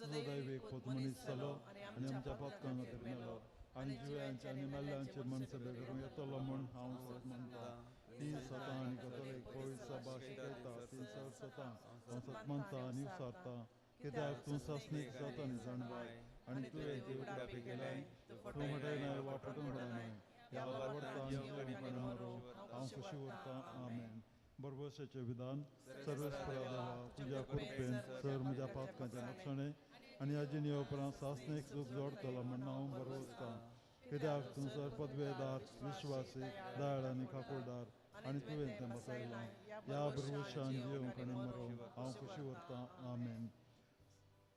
तुजो दैवीक पूत मनीस जालो आनी आमच्या पातकां खातीर मेलो आनी जिव्यांचे आनी मेल्ल्यांचे मनसभे करूंक येतलो म्हूण हांव सत मानता. ती सतां आनी कथोलीक पवित्र सभा शिकयता. ती सर सतां हांव सत मानता आनी विचारता, कित्याक तूं सासणीक जाता आनी जाणवाय आनी तुवें ती उगडापी केल्याय. तूं म्हणटाय वा पटून पडनाय. ह्या आवडटा आनी जिवनपण मरो हांव खुशी उरतां. आमेन. बरबसाचें विधान. सर्वेस्परा देवा, तुज्या कृपेन सर म्हज्या पातकांचें लक्षणें आनी ह्या उपरांत सासणीक सूख जोडटलो म्हूण हांव बरवसतां. कित्याक तूं सर पदवेदार, विश्वासी, दयाळ आनी खाकुळदार आनी तुवें तें बसयलां. ह्या भरवशान जिवंक आनी मरो हांव खुशी उरतां. आमेन.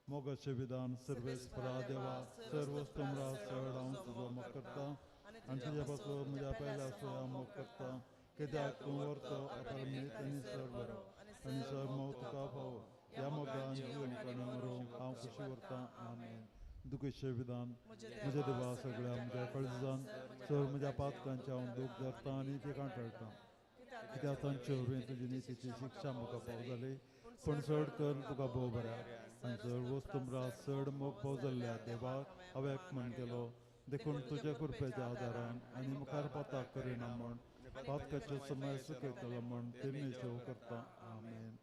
मोगाचें विधान. सर्वेस्परा देवा, सर्वस्तमरा चड हांव तुजो मोग करता आनी तुज्या पासून म्हज्या पयल्या सुया मोग करता. कित्याक तूं व्हरतो अपरमीत आनी सर बरो आनी सर मोग तुका फावो. ह्या मोगान जिवंक आनी मरो हांव खुशी उरतां. आमेन. दुखेचें विधान. म्हज्या देवा, सगळ्या म्हज्या कळजान सर म्हज्या पातकांचें हांव दूख धरता आनी ती कांटाळटा. कित्याक तांचे वरवीं तुजी नितीची शिक्षा म्हाका फाव जाली, पूण चड करून तुका भोव बऱ्या आनी चड वस्तुमरा चड मोग फाव जाल्ल्या देवाक हांवें अपमान केलो. देखून तुज्या कृपेच्या आदारान आनी मुखार पाताक करिना म्हूण पातकाचो समय सुकयतलो म्हूण ते मेचो करता. आमेन.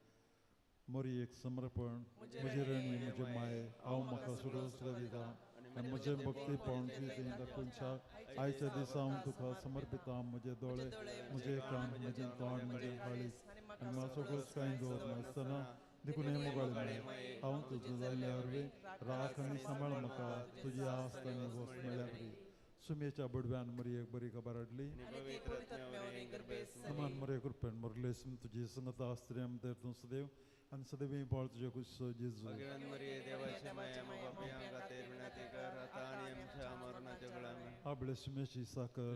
मोरी एक समर्पण. म्हजी रणी, म्हजे माये, हांव म्हाका सुरोस दिता आनी म्हजें भक्तीपण तुजें दाखोवच्याक आयच्या दिसा हांव तुका समर्पिता. म्हजे दोळे, म्हजे कान, म्हजें तोंड, म्हजें काळीज आनी म्हाजो सगळोच कांय दवरनासतना देखून हें मोगाळे माये, हांव तुजो जाल्ल्या वरवीं राख आनी सांबाळ म्हाका तुजी आस्त आनी वस्त मेळ्ळ्या वरी. सुमेच्या बडव्यान मरियेक बरी खबर हाडली. समान मरे कृपेन मरले तुजी संगता स्त्रियां तर तूं सदैव आनी सदैव पाळ तुजे कुसो जेजू. आपले सुमेची साकर.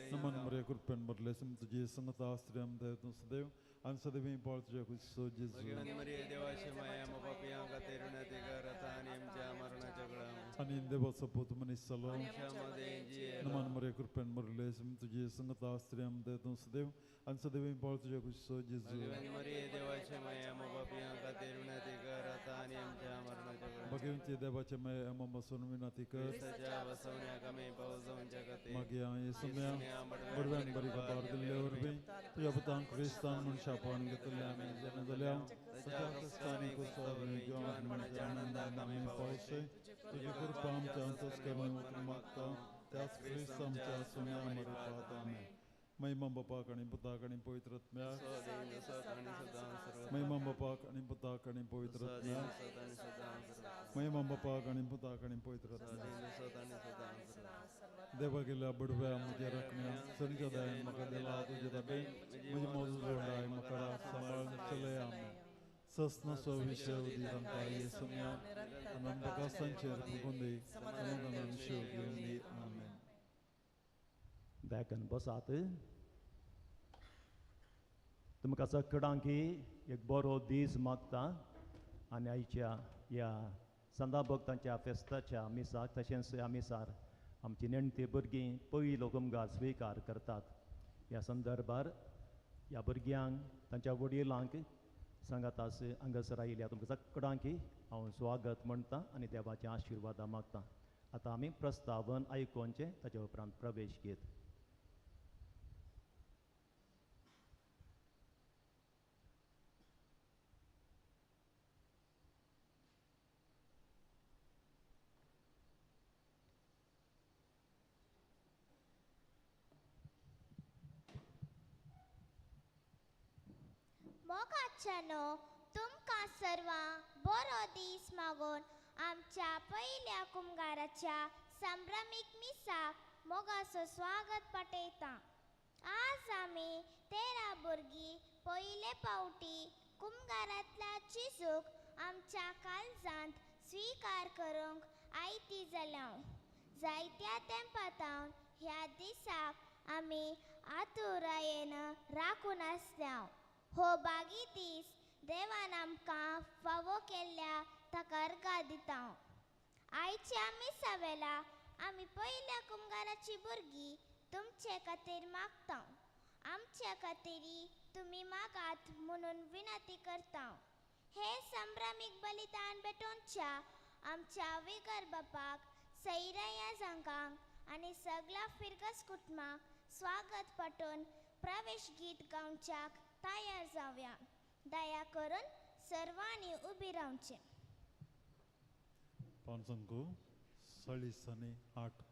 समान मरे कृपेन मरले तुजी संगता स्त्रियां तर तूं सदैव आनी सदैव पाळ तुजे कुसो जेजू. आनी देवाचो पूत मनीस जालो. नमान मरे कृपेन मरले तुजी संगता स्त्रियां तर तूं सदैव आनी सदैव पाळ तुजे कुसो जेजू. भगवंती देवाचे माये आमा बसून विनंती कर. मागीर हांव येसुम्या बडव्यान बरी खबर दिल्ले वरवीं तुज्या पुतान क्रिस्तान मनशापण घेतले आमी जाणा जाल्या सगळ्या क्रिस्तांनी क्रिस्तांव मनाच्या आनंदान आमी पावचे. तुजी कृपा आमच्या अंतस्करणी उतरून मागता त्याच क्रिस्त आमच्या सुम्या मरपात. आमेन. महिमा बापाक आनी पुताक आनी पवित्र आत्म्याक. महिमा बापाक आनी पुताक आनी पवित्र आत्म्याक. महिमा बापाक आनी पुताक आनी पवित्र आत्म्याक. देवा गेल्या बडव्या म्हज्या रकम्या सणच्या दयान म्हाका दिला तुजे ताबेन म्हजी मोजू जोडाय म्हाका सांबाळ चलय. आमेन. सस्न सविशय उदितांका येसुम्या अनंतकासांचेर फुगून दी समाधानान शेव घेवन दी. आमेन. बेगन बसात. तुमकां सगळ्यांकी एक बरो दीस मागता आनी आयच्या ह्या संदा भक्तांच्या फेस्ताच्या मिसाक तशेंच ह्या मिसार आमची नेणटी भुरगीं पयलो कुमगार स्विकार करतात. ह्या संदर्भार ह्या भुरग्यांक तांच्या वडिलांक सांगातास हांगासर आयिल्ल्या तुमकां सगळ्यांकी हांव स्वागत म्हणटा आनी देवाचे आशिर्वादां मागता. आतां आमी प्रस्तावन आयकोवचें, ताच्या उपरांत प्रवेश घेत. मोगाच्यानो, तुमकां सर्वांक बरो दीस मागून आमच्या पयल्या कुमगाराच्या संभ्रमीक मिसाक मोगाचो स्वागत पाठयता. आज आमी 13 भुरगीं पयले पावटी कुमगारांतल्या चिजूक आमच्या काळजांत स्विकार करूंक आयती जाल्या. जायत्या तेंपातावन ह्या दिसाक आमी आतुरायेन राखून आसल्या. हो बागी दीस देवान आमकां फावो केल्ल्या ताका अर्गां दिता. आयच्या मिसा वेळा आमी पयल्या कुमगाराची भुरगीं तुमचे खातीर मागता. आमच्या खातीर तुमी मागात म्हणून विनंती करता. हे संभ्रमीक संभ्रमीक बलिदान भेटोवच्या आमच्या विगर बापाक सैरया जांकांक आनी सगळ्या फिरगस कुटुंबाक स्वागत पाठोवन प्रवेश गीत गावच्याक तयार जावया. दया करून सर्वांनी उबी रावचें. पांचांको 40 आनी 8.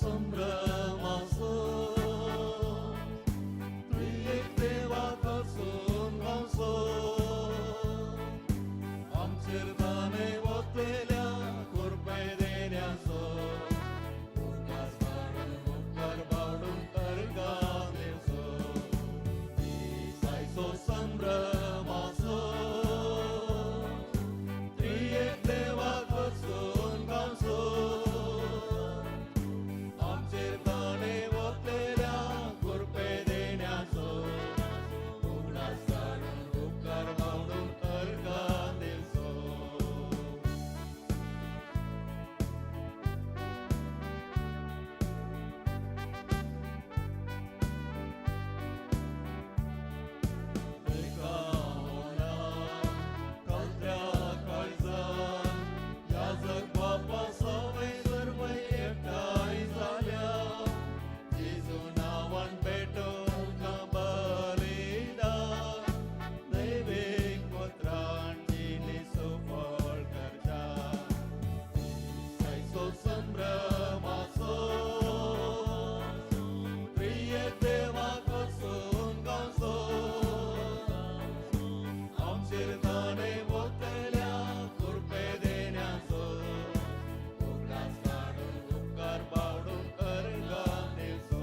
संभ्रमाचो त्रिएक देवाक वचून गावचो आमचेर ताणें वतल्या कृपे देण्याचो उगडास काडून उपकार बावडून अर्गां दिवचो. दिसायचो संभ्रमाचो त्रिएक देवाक वचून गावचो आमचेर ताणें वतल्या कृपे देण्याचो उगडास काडून उपकार बावडून अर्गां दिवचो. एका मनान कालत्या काळजान याजक बापा सवय सर्वय एकठांय जाल्या जेजू नांवान पेटोवंक बलिदान दैवीक पुत्रान जिणे सुफळ करच्या. दिसायचो संभ्रमाचो त्रिएक देवाक वचून गावचो आमचेर ताणें वतल्या कृपे देण्याचो उगडास काडून उपकार बावडून अर्गां दिवचो.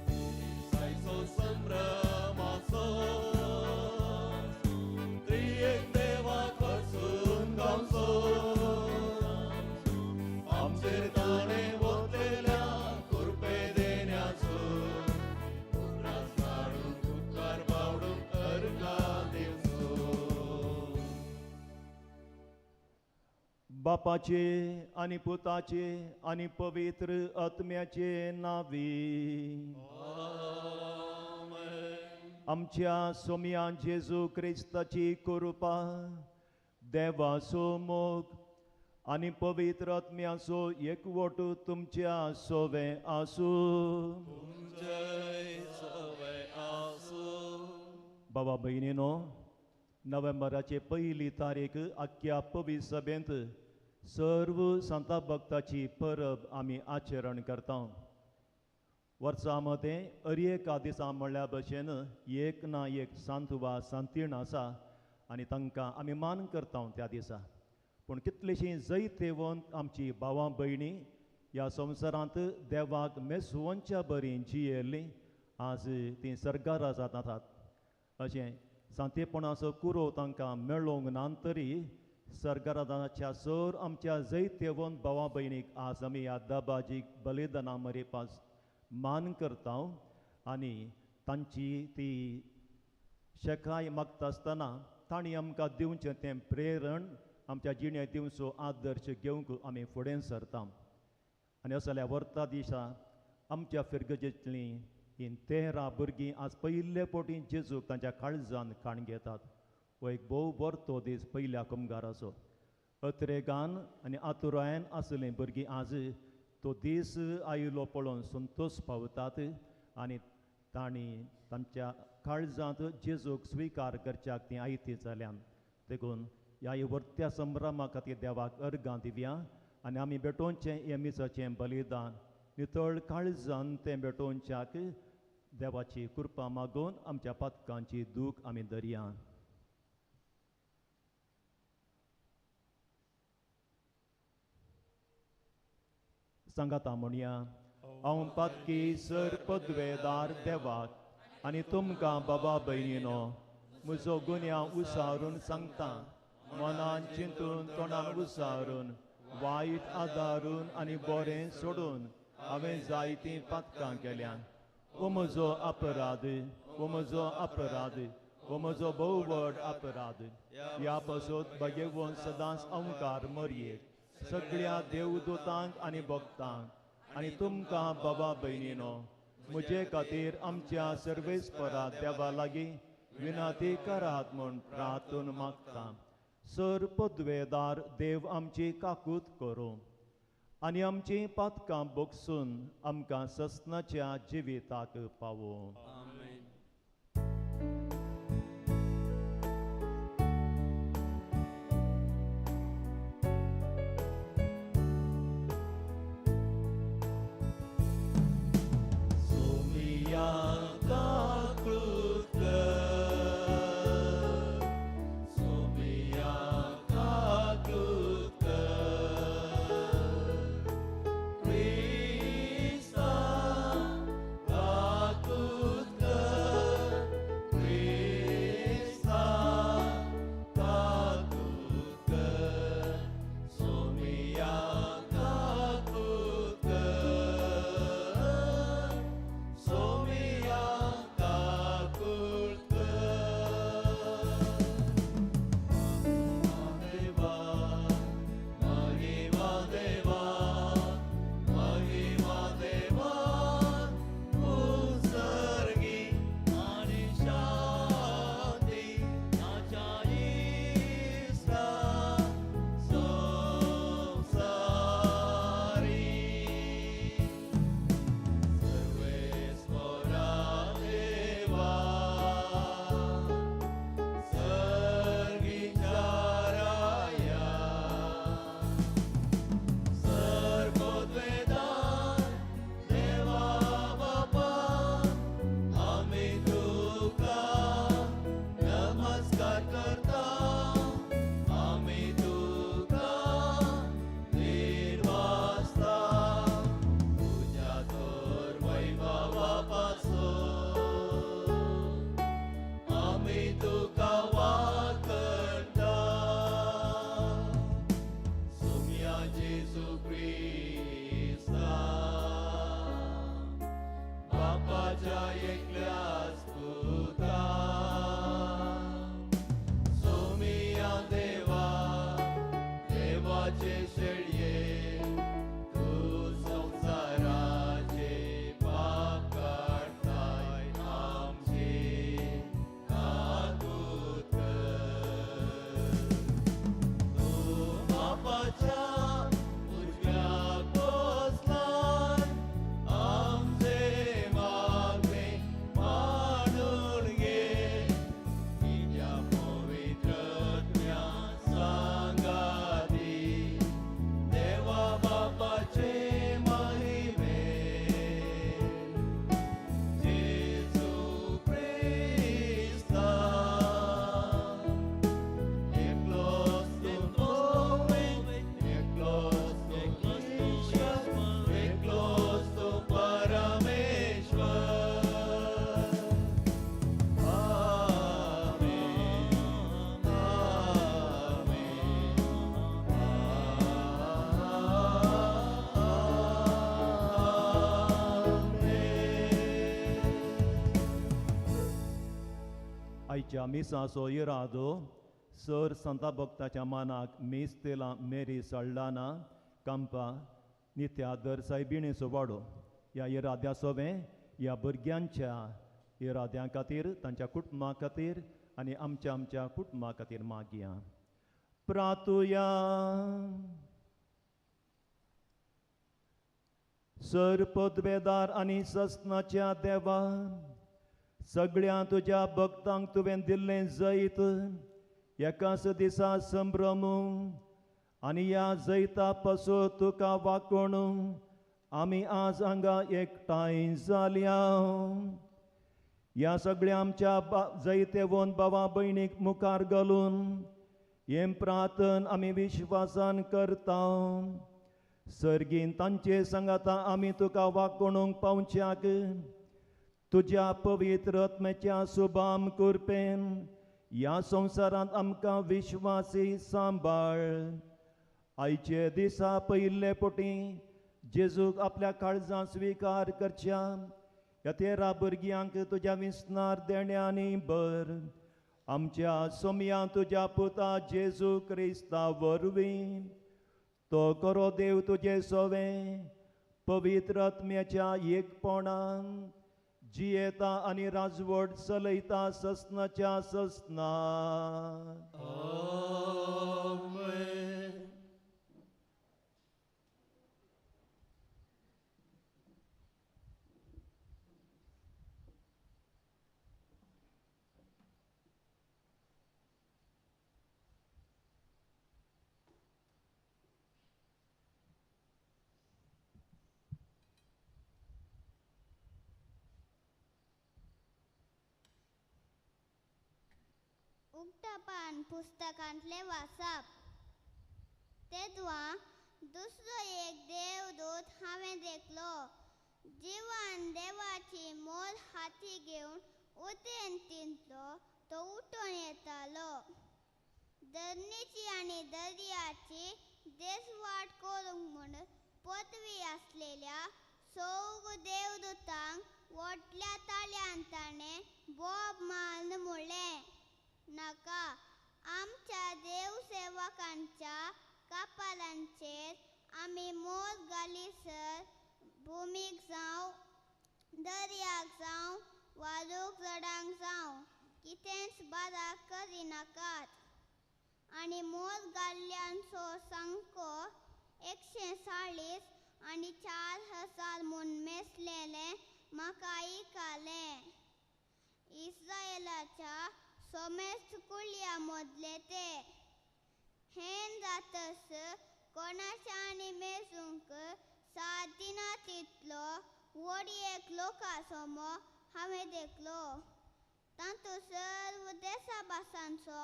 दिसायचो संभ्रमाचो त्रिएक देवाक वचून गावचो आमचेर ताणें वतल्या कृपे देण्याचो उगडास काडून उपकार बावडून अर्गां दिवचो. बापाचे आनी पुताचे आनी पवित्र आत्म्याचे नावी. आमच्या सोम्या जेजू क्रिस्ताची कृपा, देवाचो मोग आनी पवित्र आत्म्याचो एकवट तुमच्या सोवे आसूं. तुमचेय सवय आसूं. बाबा भयणीनो, नोव्हेंबराचे 1 तारीख आख्ख्या पवित्र सभेंत सर्व सांता भक्ताची परब आमी आचरण करता. वर्सा मदें अर एका दिसा म्हणल्या भशेन एक ना एक सांत वा सांतीण आसा आनी तांकां आमी मान करता त्या दिसा. पूण कितलीशीं जैतेवंत आमची भावां भयणी ह्या संवसारांत देवाक मेसवंच्या बरी जियेल्लीं आज तीं सर्गार जातात. अशें सांतेपणाचो कुरो तांकां मेळोवंक ना तरी सर्गाराच्या सर आमच्या जैतेवंत भावा भयणीक आज आमी ह्या दबाजीक बलिदाना मरेपास मान करता आनी तांची ती शेकाय मागता आसतना तांणी आमकां दिवचें तें प्रेरण आमच्या जिणेंत दिवचो आदर्श घेवंक आमी फुडें सरता. आनी असल्या वर्ता दिसा आमच्या फिरगजेंतलीं हीं 13 भुरगीं आज पयले पोटी जेजूक तांच्या काळजान काण घेतात. हो एक भोव बरो दीस पयल्या कुमगाराचो. अत्रेगान आनी आतुरायन आसलीं भुरगीं आज तो दीस आयलो पळोवन संतोश पावतात आनी तांणी तांच्या काळजांत जेजूक स्विकार करच्याक तीं आयती जाल्यान. देखून ह्या वर्त्या संभ्रमा खातीर देवाक अर्गां दिवया आनी आमी भेटोवचें हें मिसाचें बलिदान नितळ काळजान तें भेटोवच्याक देवाची कृपा मागून आमच्या पातकांची दूख आमी धरया. सांगाता म्हणया, हांव पातकी सर पदवेदार देवाक आनी तुमकां बाबा भयणीनो म्हजो गुन्यांव उसारून सांगता. मनान चिंतून तोंडान उसारून वायट आदारून आनी बरें सोडून हांवें जायतीं पातकां केल्यान. ओ म्हजो अपराध, हो म्हजो अपराध, हो म्हजो भोव व्हड अपराध। ह्या पासत भाग्यवंत सदांच अंकार मरयेक सगळ्या देवदूतांक आनी भक्तांक आनी तुमकां बाबा भयणीनो म्हजे खातीर आमच्या सर्वेस्परा देवा लागीं विनंती करात म्हूण प्रार्थून मागता। सर पदवेदार देव आमची काकूत करूं आनी आमची पातकां बोगसून आमकां ससनाच्या जिविताक पावों। आमेन। सोमिया काकूत कर, सोमिया काकूत कर, क्रिस्ता काकूत कर, क्रिस्ता काकूत कर, सोमिया काकूत कर, सोमिया काकूत कर। देवा महिमा देवा महिमा देवा उत्सर्गी आणि शांती ताच्या इस्ता संसारी। सर्वेस्परा देवा सर्गीच्या राया सर्वोद्वेदान देवा बापा आमी तुका नमस्कार करता, आमी तुका निर्वासता तुज्या तर वैभवा पासून आमी तुका वाकणता। सोम्या जेजू क्रिस्ता बापाच्या एकल्याच पुता, सोमिया देवा देवाचे शेळये तूं संवसाराचे पाप काडटाय आमचे काकूत कर। तूं बापाच्या उजव्याक बसलाय आमचे मागणे मांडून घे, तुज्या पवित्र आत्म्या सांगाती देवा बापाचे महिमे जेजू क्रिस्ता एकलोच तूं नोवे, एकलोच तूं ईश्वर, एकलोच तूं परमेश्वर। आमेन, आमेन, आमेन। आयच्या मिसाचो इरादो सर संता भक्ताच्या मानाक मीस तेला मेरी सळ्ळाना कांपा नित्या दर सायबिणीचो वाडो ह्या इराद्या सोवें ह्या भुरग्यांच्या इराद्यां खातीर तांच्या कुटुंबा खातीर आनी आमच्या आमच्या कुटुंबा खातीर मागया। प्रातुया। सर पदवेदार आनी ससनाच्या देवा सगळ्या तुज्या भक्तांक तुवें दिल्लें जैत एकाच दिसा संभ्रम आनी ह्या जैता पासून तुका वाकोण आमी आज हांगा एकठांय जाल्या। ह्या सगळ्या आमच्या जैतेवन भावा भयणीक मुखार घालून हें प्रार्थन आमी विश्वासान करता। सर्गीन तांचे सांगाता आमी तुका वाकोणूंक पावच्याक तुज्या पवित्र आत्म्याच्या सुभाम कृपेन ह्या संवसारांत आमकां विश्वासी सांबाळ। आयचे दिसा पयिल्ले पोटी जेजूक आपल्या काळजांत स्विकार करच्या ह्या 13 भुरग्यांक तुज्या विसनार देण्यांनी भर. आमच्या सोमया तुज्या पुता जेजू क्रिस्ता वरवीं तो करो देव तुजे सोवें पवित्र आत्म्याच्या एकपणान जियेता आनी राजवट चलयता ससनाच्या ससना. आमेन. उक्तापान पुस्तकांतले वाचप. तेदवा दुसरो एक देवदूत हांवें देखलो, जिवान देवाची मोल हाती घेवन उदेंतींतलो तो उठून येतालो. धरणीची आनी दर्याची देसवाट करूंक म्हूण पदवी आसलेल्या सौग देवदूतांक व्हडल्या ताळ्यान ताणें बोब मारून म्हणलें, नाका आमच्या देवसेवकांच्या कपालांचेर आमी मोर घालीसर भुमीक जावं दर्याक जावं वा रूख झाडांक जावं कितेंच बादा करिनाकात. आनी मोर घाल्ल्यांचो सांको 140 आनी 4000 म्हूण मेसलेलें म्हाका आयकलें. इस्रायलाच्या सोमेस्त कुळया मदले ते हें जातस कोणाच्या आनी मेजूंक 7 दिनां तितलो व्हड एक लोकासोमो हांवें देखलो. तातूंत सर्व देसा भासांचो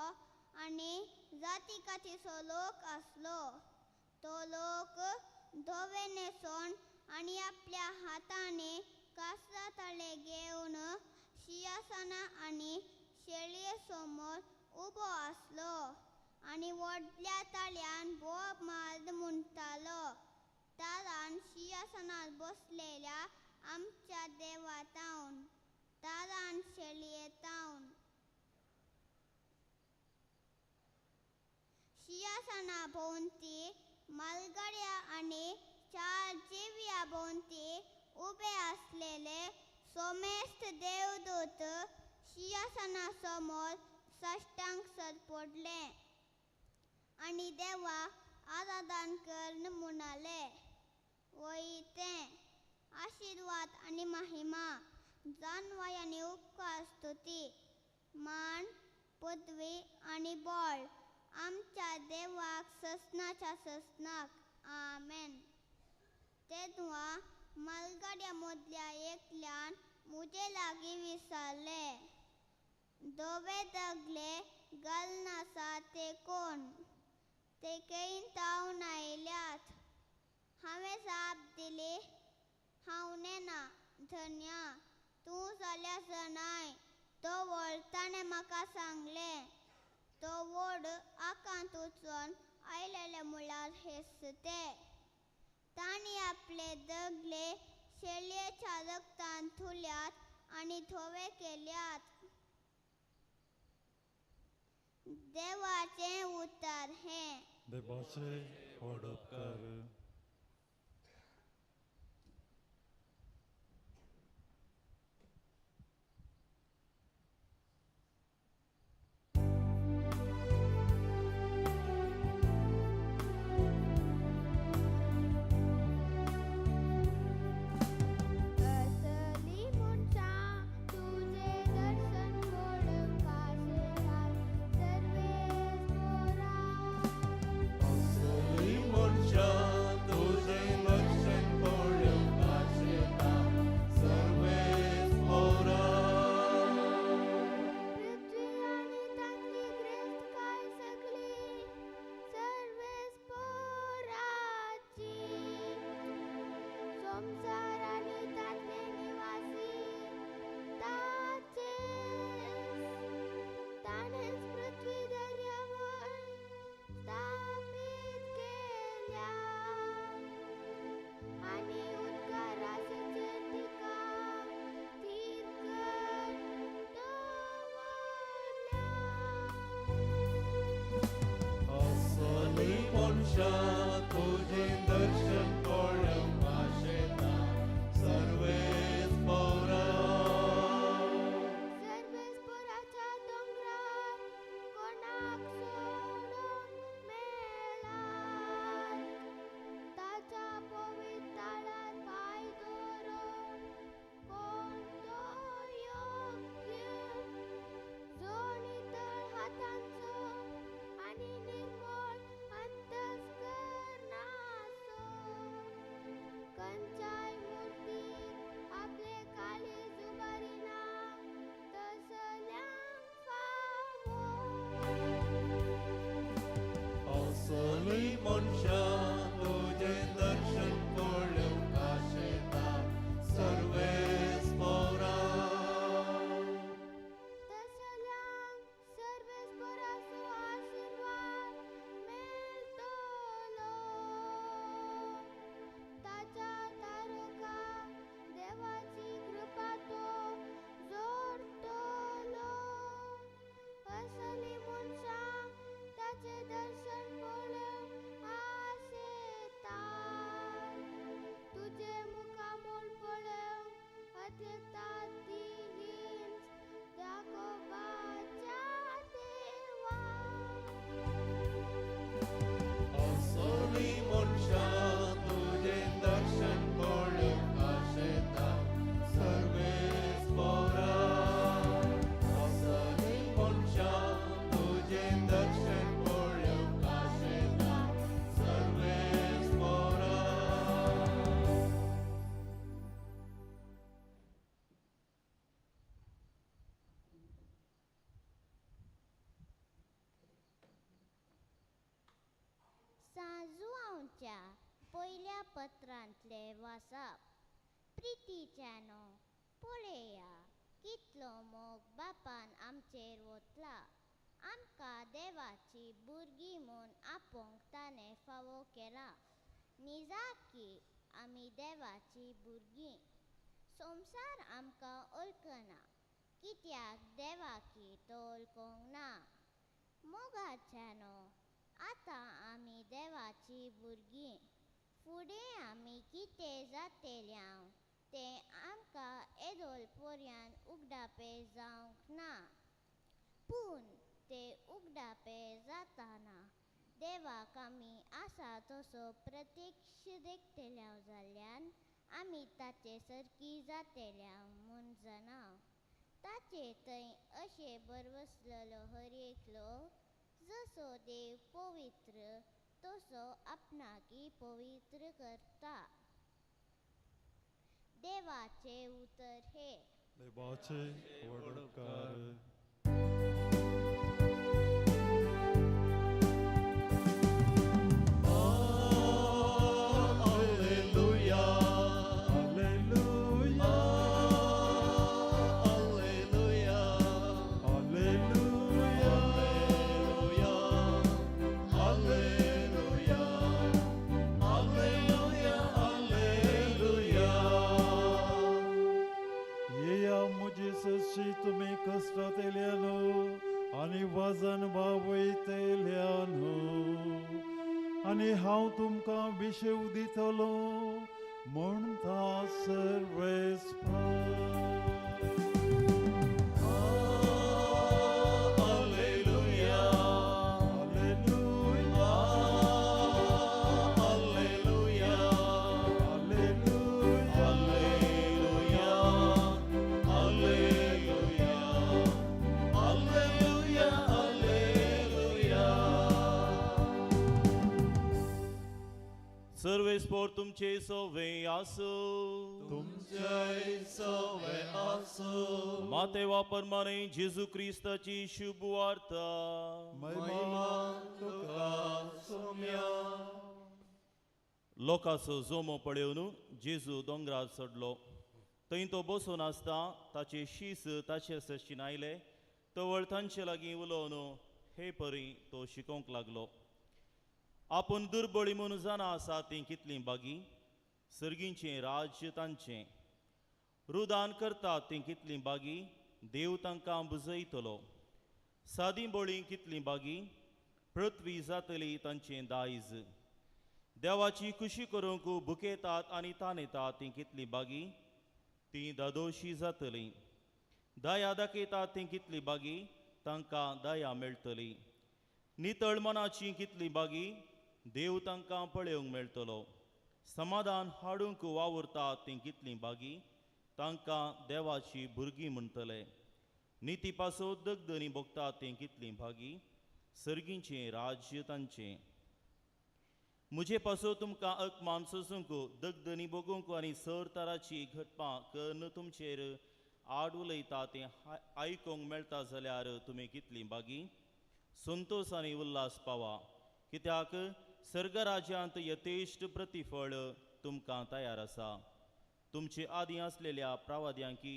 आनी जाती कातीचो लोक आसलो. तो लोक धवे न्हेसोन आनी आपल्या हातांनी कासरा ताळे घेवन शिंयासनां आनी शेळये समोर उबो आसलो आनी व्हडल्या ताळ्यान बोब मारून म्हणटालो, तारान शिंयासनार बसलेल्या आमच्या देवा तावन, तारान शेळये तावन. शिंयासना भोंवती मालगाड्या आनी 4 जिव्या भोंवती उबे आसलेले सोमेस्त देवदूत शिंयासना समोर साश्टांग सर पडले आनी देवा आराधन करून म्हणाले, वयतें आशिर्वाद आनी महिमा जानवाय आनी उपकार स्तुती मान पदवी आनी बळ आमच्या देवाक ससनाच्या ससनाक. आमेन. तेदवा मालगाड्या मदल्या एकल्यान म्हजे लागीं विचारलें, धवे दगले घालनासा ते कोण? ते खंय तावन आयल्यात? हांवें जाप दिली, हांव नेना धन्या, तूं जाल्यार जाणाय. तो व्हड ताणें म्हाका सांगलें, तो व्हड आकांत वचून आयलेले म्हळ्यार हेच ते. तांणी आपले दगले शेळयेच्या रगतान धुल्यात आनी धवे केल्यात. देवाचें उतर हें. देवाचें व्हड उपकार. असली मनशां तुजें दर्शन पळोवंक आशेतात सर्वेस्पोरा. असली मनशां मनशां तुजें दर्शन पळोवंक आशेता सर्वेस पोरा. सर्वेस्पोराच्या दोंगरार कोणाक सोडूंक मेळात, ताच्या पवित्र पांय दवरूंक कोण तो योग्य, जो नितळ हातांचो आनी निर्मळ अंतस्करणाचो, खंयच्याय मुर्तीक आपलें काळीज उबारिना तसल्यांक फावो. असली मनशां तुजें दर्शन पळोवंक आशेता सर्वेस पोरा. तसल्यांक सर्वेस्पोराचो आशिर्वाद मेळटलो, ताच्या तारुकाक देवाची कृपा तो जोडटलो. असली मनशां ताचें दर्शन पळोवंक आशेतात, तुजें मुखामळ पळोवंक अथेतात ती हींच जाकोबाच्या देवा. असली मनशां तुजें दर्शन पळोवंक आशेता सर्वेस पोरा. असली मनशां तुजें दर्शन पळोवंक आशेता सर्वेस पोरा. सांजुआंवच्या पयल्या पत्रांतलें वाचप. प्रितीच्यानो, पळया कितलो मोग बापान आमचेर वतला, आमकां देवाची भुरगीं म्हूण आपोवंक ताणें फावो केलां. निजाकी आमी देवाची भुरगीं. संवसार आमकां वळखना, कित्याक देवाकी तो वळखूंक ना. मोगाच्यानो, आतां आमी देवाची भुरगीं, फुडें आमी कितें जातेल्यांव तें आमकां येदोळ पर्यान उगडापें जावंक ना, पूण तें उगडापें जाताना देवाक आमी आसा तसो प्रत्यक्ष देखतेल्यांव जाल्ल्यान आमी ताचे सारकी जातेल्यांव म्हूण जाणाव. ताचे थंय अशें भरवसलेलो हर एकलो जसो देव पवित्र तसो आपणाकी पवित्र करता. देवाचें उतर हें. देवाचे व्हड उपकार. Alleluia, Alleluia, Alleluia, Alleluia, Alleluia, Alleluia, Alleluia. येया म्हजे सशी तुमी कश्टांतल्यान आनी वजन वावयतल्यान, आनी हांव तुमकां विशेव दितलो म्हणटा सर्वेस्पर. Alleluia, Alleluia, Alleluia, Alleluia, Alleluia, Alleluia, Alleluia, Alleluia. सर्वेस्पोर तुमचे सोवे आसो. तुमचे सवे आसो. माते वापरमाने जेजू क्रिस्ताची शुभ वार्ता. महिमा तुका सोम्या. लोकांचो जोमो पळोवन जेजू दोंगरार चडलो. थंय तो बसून आसता ताचे शीस ताचे सशीन आयले, तवळ तांचे लागीं उलोवन हे परी तो शिकोवंक लागलो. आपूण दुर्बळी म्हूण जाणा आसा तीं कितलीं बागी, सर्गींचें राज्य तांचें. रुदान करतात तीं कितलीं बागी, देव तांकां बुजयतलो. सादी बळी कितलीं बागी, पृथ्वी जातली तांचें दायज. देवाची खुशी करूंक भुकेतात आनी तानेतात तीं कितलीं बागी, तीं दादोशी जातलीं. दया दाखयतात तीं कितलीं बागी, तांकां दया मेळटली. नितळ मनाची कितली बागी, देव तांकां पळोवंक मेळटलो. समाधान हाडूंक वावुरतात तीं कितलीं बागी, तांकां देवाची भुरगीं म्हणटले. निती पासत दगदनी भोगतात तीं कितलीं भागी, सर्गींचें राज्य तांचें. म्हजे पासत तुमकां अपमान सोसूंक, दगदनी भोगूंक आनी सर तराची घटपां कन्न तुमचेर आड उलयता तें आयकूंक मेळटा जाल्यार तुमी कितलीं बागी. संतोश आनी उल्हास पावा, कित्याक सर्गराज्यांत यथेश्ट प्रतिफळ तुमकां तयार आसा. तुमचे आदीं आसलेल्या प्रवाद्यांकी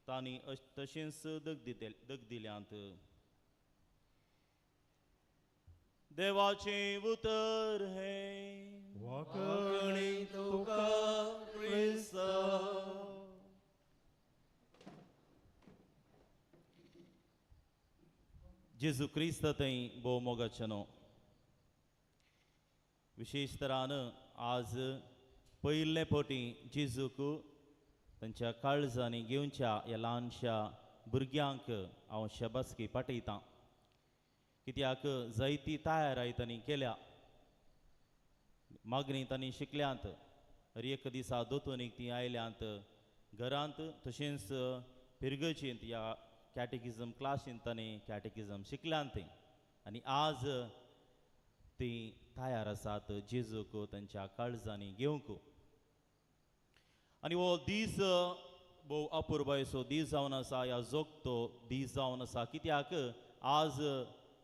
तांणी तशेंच दग दिल्यांत. देवाचें उतर हें. वाकणी तुका क्रिस्ता. जेजू क्रिस्त थंय भोव मोगाचें न्हू. विशेश तरान आज पयले फावटी जेजूक तांच्या काळजांनी घेवच्या ह्या ल्हानशा भुरग्यांक हांव शाबासकी पाठयतां, कित्याक जायती तयाराय तांणी केल्या, मागणी तांणी शिकल्यांत. हर एक दिसा दोतोनीक तीं आयल्यांत घरांत, तशेंच पिरगचींत ह्या कॅटेकिजम क्लासींत तांणी कॅटेकिजम शिकल्यांत तीं, आनी आज तीं तयार आसात जेजूक तांच्या काळजांनी घेवंक. आनी हो दीस भोव अपुरबायेचो दीस जावन आसा, ह्या जोगतो दीस जावन आसा, कित्याक आज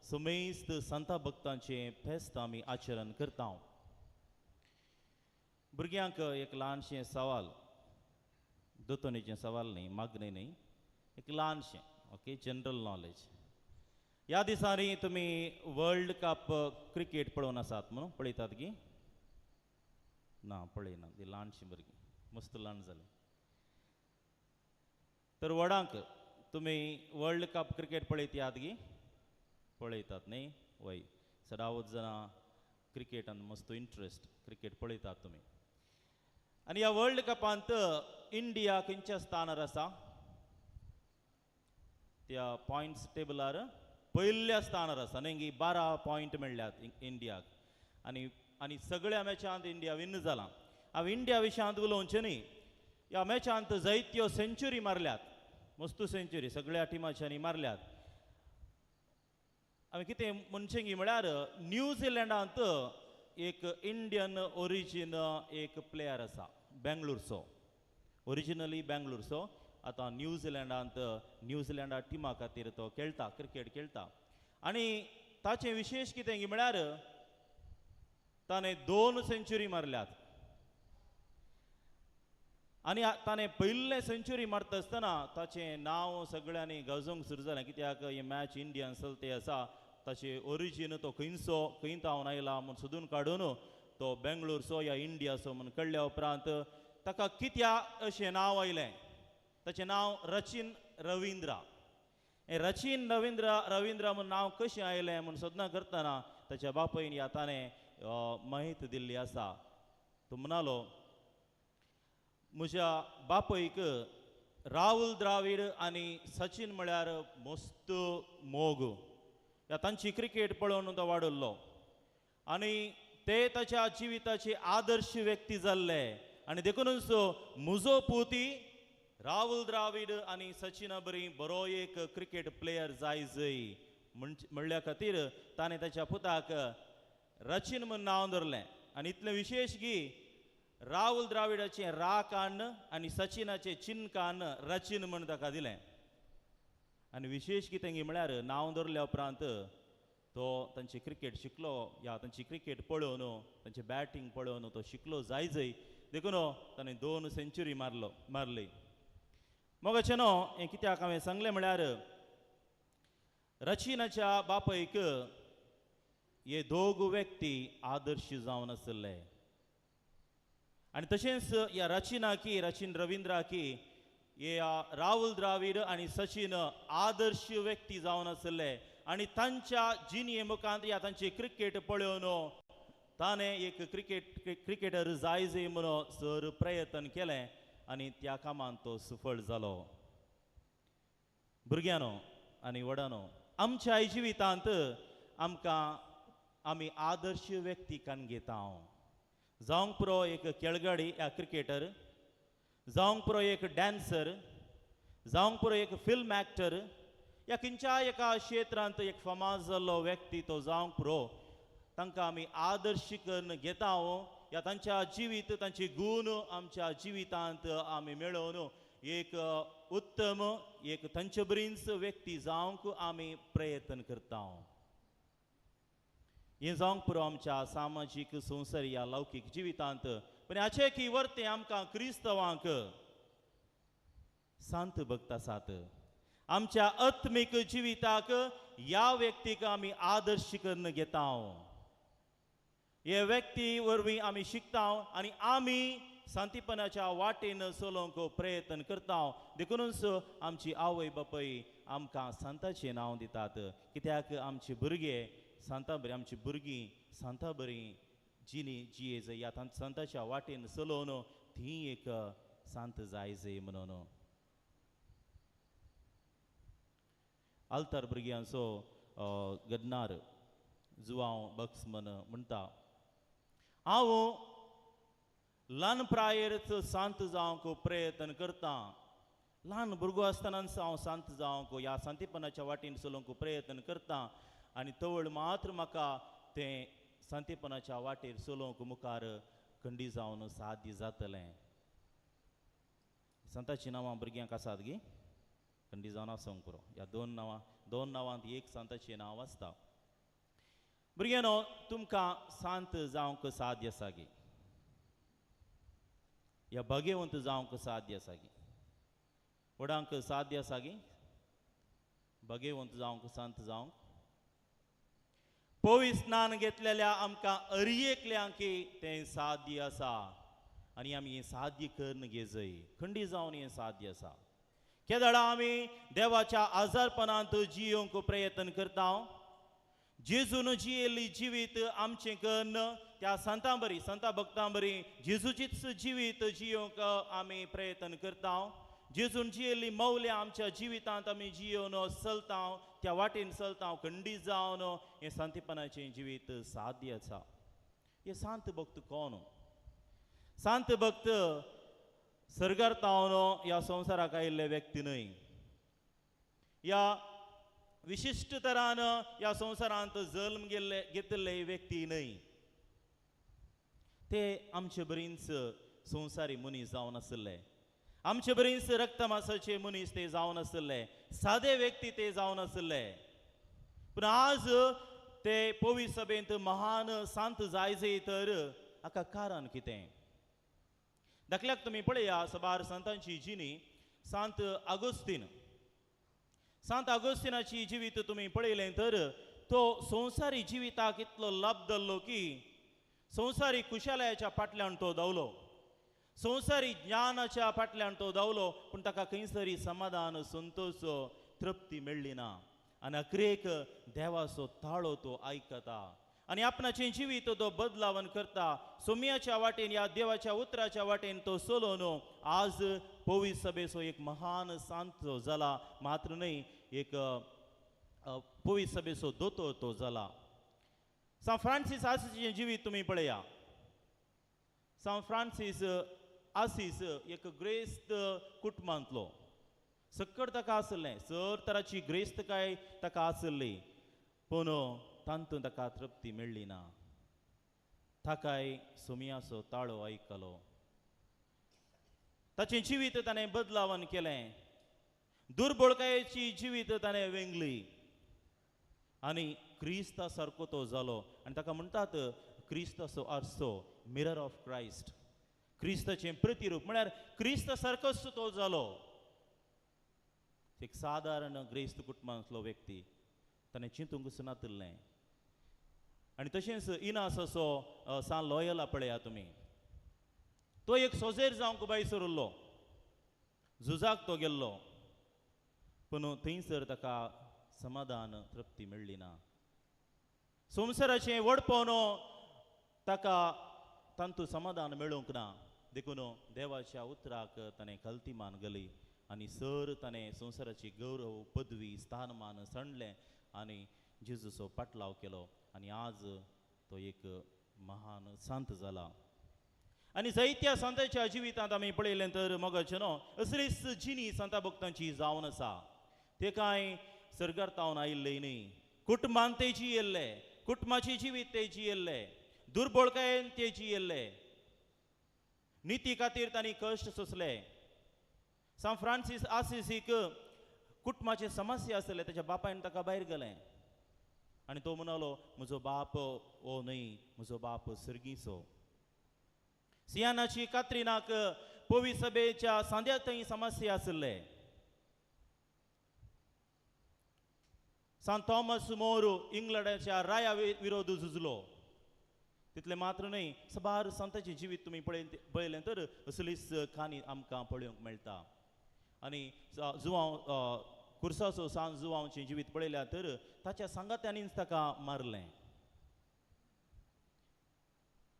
समेस्त संता भक्तांचें फेस्त आमी आचरण करता. भुरग्यांक एक ल्हानशें सवाल, दोतोनीचें सवाल न्ही, मागणें न्ही, एक ल्हानशें, ओके, जनरल नॉलेज. ह्या दिसांनी तुमी वर्ल्ड कप क्रिकेट पळोवन आसात म्हणून पळयतात की ना? पळयना ती ल्हानशीं भुरगीं मस्त ल्हान जालीं. तर व्हडांक तुमी वर्ल्ड कप क्रिकेट पळयतात गी? पळयतात न्ही? वय, सदावत जाणां क्रिकेटान मस्त इंट्रस्ट, क्रिकेट पळयतात तुमी. आनी ह्या वर्ल्ड कपांत इंडिया खंयच्या स्थानार आसा? त्या पॉयंट्स टेबलार पयल्या स्थानार आसा न्ही गी? 12 पॉयंट मेळ्ळ्यात इंडियाक, आनी आनी सगळ्या मॅचांत इंडिया विन जालां. हांव इंडिया विशयांत उलोवचें न्ही. ह्या मॅचांत जायत्यो सेंच्युरी मारल्यात, मस्त सेंच्युरी सगळ्या टिमाच्यांनी मारल्यात. हांवें कितें म्हणचें गी म्हळ्यार न्यूझिलंडांत एक इंडियन ओरिजीन एक प्लेयर आसा, बेंगलोरचो, ओरिजिनली बेंगलोरचो, आतां न्यूझिलंडांत न्यूझिलंडा टिमा खातीर तो खेळटा, क्रिकेट खेळटा. आनी ताचें विशेश कितें गी म्हळ्यार ताणें 2 सेंच्युरी मारल्यात. आनी ताणें पयले सेंच्युरी मारता आसतना ताचें नांव सगळ्यांनी गाजोवंक सुरू जालें, कित्याक ही मॅच इंडियन चलते आसा, ताचे ओरिजीन तो खंयचो, खंय तावन आयला म्हूण सोदून काडून तो बेंगलोरचो या इंडियाचो म्हूण कळ्ळ्या उपरांत ताका कित्याक अशें नांव आयलें. ताचें नांव रचीन रविंद्रा. हें रचीन रविंद्रा म्हूण नांव कशें आयलें म्हूण सोदना करतना ताच्या बापायन ह्या ताणें माहिती दिल्ली आसा. तो म्हणालो, म्हज्या बापयक राहुल द्रावीड आनी सचिन म्हळ्यार मस्त मोग, ह्या तांची क्रिकेट पळोवन तो वाडल्लो आनी ते ताच्या जिविताचे आदर्श व्यक्ती जाल्ले, आनी देखूनच म्हजो पुती राहुल द्रावीड आनी सचिना बरी बरो एक क्रिकेट प्लेयर जाय जय म्हणल्या खातीर ताणें ताच्या पुताक रचीन म्हूण नांव दवरलें. आनी इतलें विशेश की राहुल द्राविडाचें रा कान्न आनी सचिनाचें चिन कान्न रचीन म्हूण ताका दिलें. आनी विशेश कितें म्हळ्यार नांव दवरल्या उपरांत तो तांची क्रिकेट शिकलो, या तांची क्रिकेट पळोवन तांची बॅटींग पळोवन तो शिकलो जाय जय, देखून ताणें 2 सेंच्युरी मारली. मोगाचें न्हू हें कित्याक हांवें सांगलें म्हळ्यार रचिनाच्या बापयक हे दोग व्यक्ती आदर्श जावन आशिल्ले, आनी तशेंच ह्या रचिनाकी, रचीन रविंद्राकी हे राहुल द्रावीड आनी सचिन आदर्श व्यक्ती जावन आसले आनी तांच्या जिणये मुखांत या तांची क्रिकेट पळोवन ताणें एक क्रिकेटर जाय जाय म्हणून सर प्रयत्न केलें आनी त्या कामांत तो सफळ जालो. भुरग्यांनो आनी व्हडानो, आमच्या जिवितांत आमकां आमी आदर्श व्यक्ती कान घेता. जावंक पुरो एक खेळगडी या क्रिकेटर, जावंक पुरो एक डान्सर, जावंक पुरो एक फिल्म एक्टर, या खंयच्या एका क्षेत्रांत एक फामाद जाल्लो व्यक्ती तो जावंक पुरो, तांकां आमी आदर्श करून घेता या तांच्या जिवीत तांचे गूण आमच्या जिवितांत आमी मेळोवन एक उत्तम एक तांचे बरीच व्यक्ती जावंक आमी प्रयत्न करता. हें जावंक पुरो आमच्या सामाजीक संवसारी या लौकीक जिवितांत, पण हाचें की वर्तें आमकां क्रिस्तवांक सांत भक्त आसात. आमच्या आत्मीक जिविताक ह्या व्यक्तीक आमी आदर्श करून घेता. हे व्यक्ती वरवीं आमी शिकता आनी आमी शांतीपणाच्या वाटेन चलोवंक प्रयत्न करता. देखूनच आमची आवय बापूय आमकां सांताचें नांव दितात, कित्याक आमचे भुरगे सांता बरी, आमची भुरगीं सांता बरी जिणी जिये जाय ह्या सांताच्या वाटेन चलोवन ती एक सांत जाय जाय म्हणून. आल्तार भुरग्यांचो गडनार जुवांव बक्समन म्हणटा, हांव ल्हान प्रायेरच शांत जावंक प्रयत्न करता. ल्हान भुरगो आसतनाच हांव शांत जावंक ह्या शांतीपणाच्या वाटेन चलोवंक प्रयत्न करता आनी तवळ मात्र म्हाका तें शांतीपणाच्या वाटेर चलोवंक मुखार खंडी जावन साध्य जातलें. संताची नांवां भुरग्यांक आसात गी खंडी जावन आसूंक पुरो. ह्या दोन नांवांत एक संताचें नांव आसता. भुरग्यांनो, तुमकां शांत जावंक साध्य आसा गी, ह्या भाग्यवंत जावंक साध्य आसा गी, व्हडांक साध्य आसा गी भाग्यवंत जावंक, शांत जावंक? पवित्र स्नान घेतलेल्या आमकां अरयेकल्यांकी तें साध्य आसा आनी आमी हें साध्य करून घेजय, खंडी जावन हें साध्य आसा. केदळा आमी देवाच्या आजारपणांत जियोवंक प्रयत्न करता. जेजून जियेल्ली जिवीत आमचें कन्न त्या संतां बरी, संता भक्तां बरी जेजूचीच जिवीत जियोवंक आमी प्रयत्न करता. जेजून जियेल्ली मौल्यां आमच्या जिवितांत आमी जियोवन चलता, त्या वाटेन चलता, खंडीत जावन हें शांतीपणाचें जिवीत साध्य आसा. हे सांत भक्त कोण? सांत भक्त सर्गार तावन ह्या संवसाराक आयिल्ले व्यक्ती न्हय, ह्या विशिश्ट तरान ह्या संवसारांत जल्म घेतिल्ले व्यक्ती न्हय. ते आमचे बरींच संवसारी मनीस जावन आशिल्ले, आमचे बरींच रक्तमासाचे मनीस ते जावन आशिल्ले, सादे व्यक्ती ते जावन आशिल्ले. पूण आज ते पवित्र सभेंत महान सांत जाय जाय तर हाका कारण कितें? दाखल्याक तुमी पळया सबार संतांची जिणी. सांत आगोस्तीन, सांत आगोस्तीनाची जिवीत तुमी पळयलें तर तो संवसारी जिविताक इतलो लाभ जाल्लो की संवसारी कुशालयाच्या फाटल्यान तो धांवलो, संवसारी ज्ञानाच्या फाटल्यान तो धांवलो, पूण ताका खंयसरी समाधान, संतोष, तृप्ती मेळ्ळी ना. आनी अखरेक देवाचो ताळो तो आयकता आनी आपणाचें जिवीत तो बदलावन करता. सोम्याच्या वाटेन ह्या देवाच्या उतराच्या वाटेन तो चलोवन आज पवित्र सभेचो एक महान सांत जाला, मात्र न्हय एक पवित्र सभेचो दोतोर तो जाला. सांत फ्रांसीस आसीसचें जिवीत तुमी पळया. सांत फ्रांसीस आसीस एक ग्रेस्त कुटुंबांतलो, सक्कड ताका आसलें, सर तराची ग्रेस्तकाय ताका आसली, पूण तातूंत ताका तृप्ती मेळ्ळी ना. ताकाय सोमियाचो ताळो आयकलो, ताचें जिवीत ताणें बदलावन केलें, दुर्बळकायेची जिवीत ताणें वेंगली आनी क्रिस्ता सारको तो जालो. आनी ताका म्हणटात क्रिस्ताचो आरसो, मिरर ऑफ क्रायस्ट, क्रिस्ताचें प्रतिरूप, म्हळ्यार क्रिस्ता सारकोच तो जालो. एक सादारण ग्रेस्त कुटुंबांतलो व्यक्ती, ताणें चिंतूंक नातिल्लें. आनी तशेंच इनास असो सान लॉयला पळया तुमी, तो एक सोजेर जावंक भायर सरिल्लो, झुजाक तो गेल्लो पूण थंयसर ताका समाधान तृप्ती मेळ्ळी ना. संवसाराचें व्हडपण ताका तांतू समाधान मेळूंक ना, देखून देवाच्या उतराक ताणें कलती मान घाली आनी सर ताणें संवसाराची गौरव पदवी स्थानमान सांडलें आनी जेजूचो पाटलाव केलो आनी आज तो एक महान संत जाला. आनी जायत्या संतांच्या जिवितांत आमी पळयलें तर मोगाचें न्हू असलीच जिणी संता भक्तांची जावन आसा. ते कांय सर्गार तावन आयिल्ले न्ही, कुटुंबान ते जियेल्ले, कुटुंबाची जिवीत ते जियेल्ले, दुर्बळकायेन ते जियेल्ले, निती खातीर तांणी कश्ट सोंसले. सान फ्रांसीस आसिसीक कुटुंबाचे समस्या आसले, ताच्या बापायन ताका भायर गेलें आनी तो म्हणालो म्हजो बाप हो न्हय, म्हजो बाप सर्गीचो. सियानाची कात्रिनाक पवी सभेच्या सांद्या थंय समस्या आशिल्ले. सान थॉमस मोर इंग्लंडाच्या राया विरोध झुजलो. तितलें मात्र न्हय, साबार संतांचें जिवीत तुमी पळयलें तर असलीच काणी आमकां पळोवंक मेळटा. आनी जुवांव कुर्साचो सान जुवांवचें जिवीत पळयल्यार तर ताच्या सांगात्यांनीच ताका मारलें.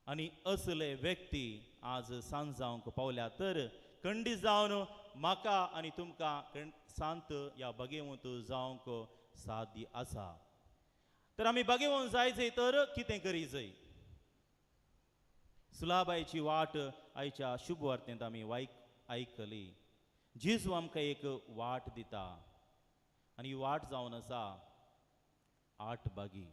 आनी असले व्यक्ती आज सांज जावंक पावल्या तर खंडीत जावन म्हाका आनी तुमकां सांत ह्या बागेवंत जावंक साध्य आसा. तर आमी बागेवंत जाय जाय तर कितें करी जाय? सुलाबायची वाट आयच्या शुभ वार्तेंत आमी आयकली. जेजू आमकां एक वाट दिता आनी ही वाट जावन आसा आठ बागी.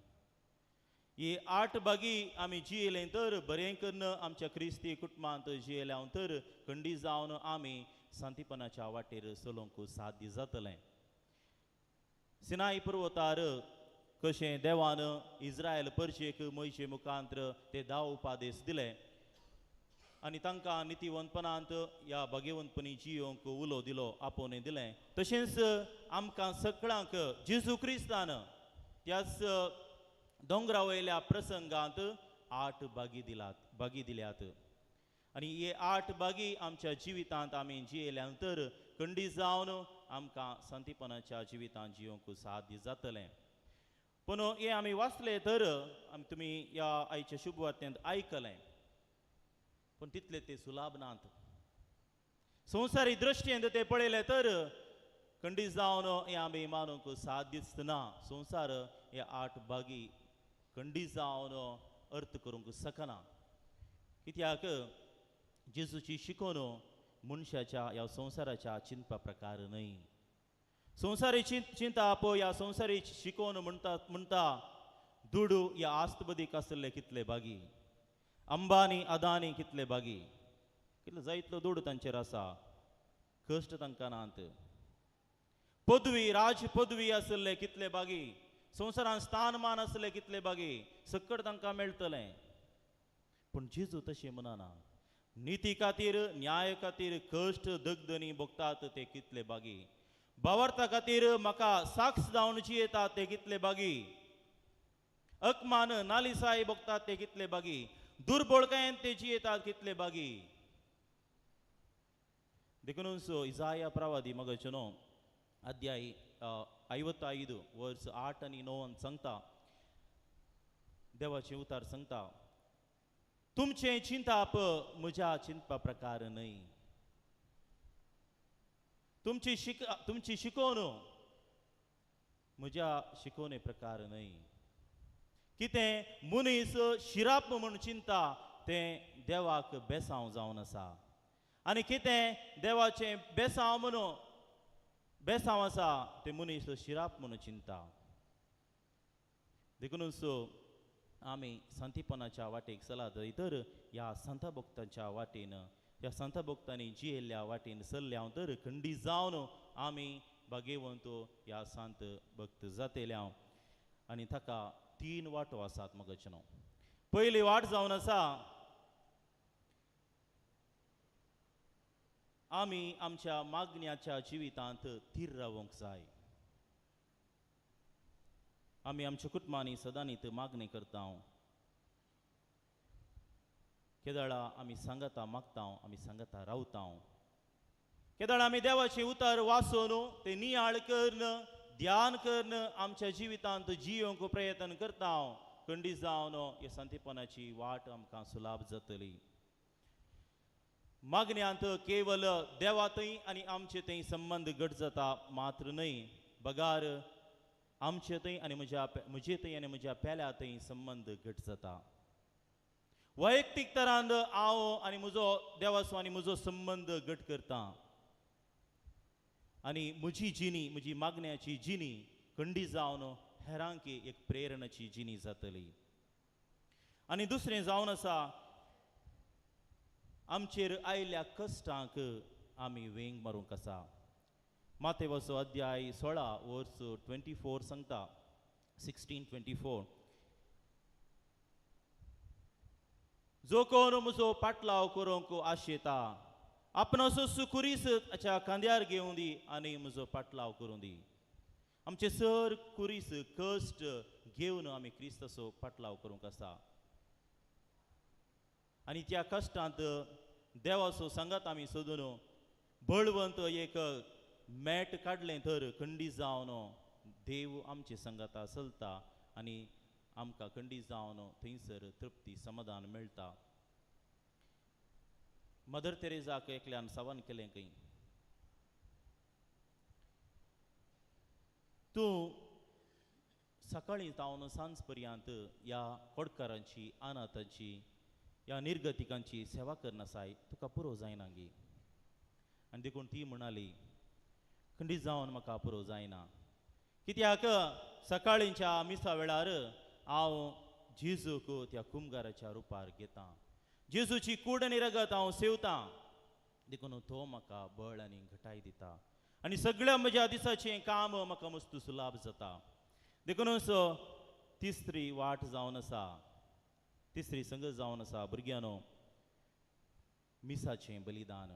ही आठ बागी आमी जियेलें तर बरें करून आमच्या क्रिस्ती कुटुंबांत जियेल्या तर खंडीत जावन आमी सांतीपणाच्या वाटेर चलोवंक साध्य जातलें. सिनाई पर्वतार कशें देवान इस्रायल परशेक मोयशे मुखांत्र ते 10 उपादेश दिले आनी तांकां नितीवंतपणांत ह्या भाग्यवंतपणी जियोंक उलो दिलो, आपोवणें दिलें. तशेंच आमकां सगळ्यांक जेजू क्रिस्तान त्याच दोंगरा वयल्या प्रसंगांत 8 बागी दिल्यात आनी हे 8 बागी आमच्या जिवितांत आमी जियेल्या तर खंडीत जावन आमकां संतीपणाच्या जिवितांत जियोंक साध्य जातलें. पूण हें आमी वाचलें तर आमी तुमी ह्या आयच्या शुभ वार्तेंत आयकलें, पूण तितले ते सुलाभ नात. संवसारी दृश्टीन ते पळयलें तर खंडीत जावन हें आमी मानूंक साध्यच ना. संवसार हे 8 बागी खंडीत जावन अर्थ करूंक शकना, कित्याक जेजूची शिकोवन मनशाच्या ह्या संवसाराच्या चिंतपा प्रकार न्हय. संवसारी चिंताप ह्या संवसारी शिकोवन म्हणटा दुडू ह्या आस्तबदीक आसले कितले बागी, अंबानी अदानी कितले बागी, कितलो जायतलो दुडू तांचेर आसा, कश्ट तांकां नात. पदवी राज पदवी आसले कितले बागी, संवसारान स्थानमान आसले कितले बागी, सकट तांकां मेळटलें. पूण जेजू तशें म्हणना. निती खातीर न्याय खातीर कश्ट दगदनी भोगतात ते कितले बागी, भावार्था खातीर म्हाका साक्ष जावन जियेतात ते कितले बागी, अकमान नालिसाय भोगतात ते कितले बागी, दुर्बळकायेन ते जियेतात कितले बागी. देखूनच इजाया प्रवादी मगचो न्हू अध्याय 55 वर्स 8 आनी 9 सांगता, देवाचें उतार सांगता, तुमचें चिंताप म्हज्या चिंतपा प्रकार न्हय, तुमची शिकोवन म्हज्या शिकोवणे प्रकार न्हय. कितें मनीस शिराप म्हूण चिंता तें देवाक बेसांव जावन आसा आनी कितें देवाचें बेसांव म्हणून बेसांव आसा तें मनीस शिराप म्हणून चिंता. देखूनच आमी संतीपणाच्या वाटेक चलात तर ह्या संत भक्तांच्या वाटेन, ह्या संत भक्तांनी जियेल्ल्या वाटेन चल्ल्या तर खंडीत जावन आमी भाग्यवंत ह्या संत भक्त जातेल्या. आनी ताका 3 वाटो आसात मगच न्हू. पयली वाट जावन आसा आमी आमच्या मागण्याच्या जिवितांत थीर रावंक जाय. आमी आमच्या कुटुंबांनी सदांनी मागणी करता, केदळा आमी सांगता मागता, आमी सांगता रावता. केदळ आमी देवाचें उतर वाचून तें नियाळ करून ध्यान करून आमच्या जिवितांत जियोंक प्रयत्न करता खंडीत जावन ह्या संतीपणाची वाट आमकां सुलाभ जातली. मागण्यांत केवल देवा थंय आनी आमचे थंय संबंद घट जाता मात्र न्हय, बगार आमचे थंय आनी म्हजे थंय आनी म्हज्या पेल्या थंय संबंद घट जाता. वैयक्तीक तरान हांव आनी म्हजो देवाचो आनी म्हजो संबंद घट करता आनी म्हजी जिणी, म्हजी मागण्याची जिणी खंडीत जावन हेरांक एक प्रेरणाची जिणी जातली. आनी दुसरें जावन आसा, आमचेर आयिल्ल्या कश्टांक आमी वेंग मारूंक आसा. मातेवाचो अध्याय 16 वर्स 24 सांगता, 16:24, जो कोण म्हजो पाटलाव करूंक आशेता आपणाचो कुरीस ताच्या खांद्यार घेवं दी आनी म्हजो पाटलाव करूं दी. आमचे सर कुरीस कश्ट घेवन आमी क्रिस्ताचो पाटलाव करूंक आसा आनी त्या कश्टांत देवाचो सांगात आमी सोदून बळवंत एक मॅट काडलें तर खंडीत जावन देव आमचे सांगाता चलता आनी आमकां खंडीत जावन थंयसर तृप्ती समाधान मेळटा. मदर तेरेजाक एकल्यान सवान केलें खंय, तूं सकाळीं जावन सांज पर्यंत ह्या कोडकारांची, अनाथांची, ह्या निर्गतिकांची सेवा करनासाय, तुका पुरो जायना गी? आनी देखून ती म्हणाली, खंडीत जावन म्हाका पुरो जायना, कित्याक सकाळींच्या मिसा वेळार हांव जेजूक त्या कुमगाराच्या रुपार घेता, जेजूची कूड आनी रगत हांव सेवतां, देखून तो म्हाका बळ आनी घटाय दिता आनी सगळ्या म्हज्या दिसाचें काम म्हाका मस्त सुलाभ जाता. देखूनच तिसरी वाट जावन आसा, तिसरी संगत जावन आसा भुरग्यांनो, मिसाचें बलिदान.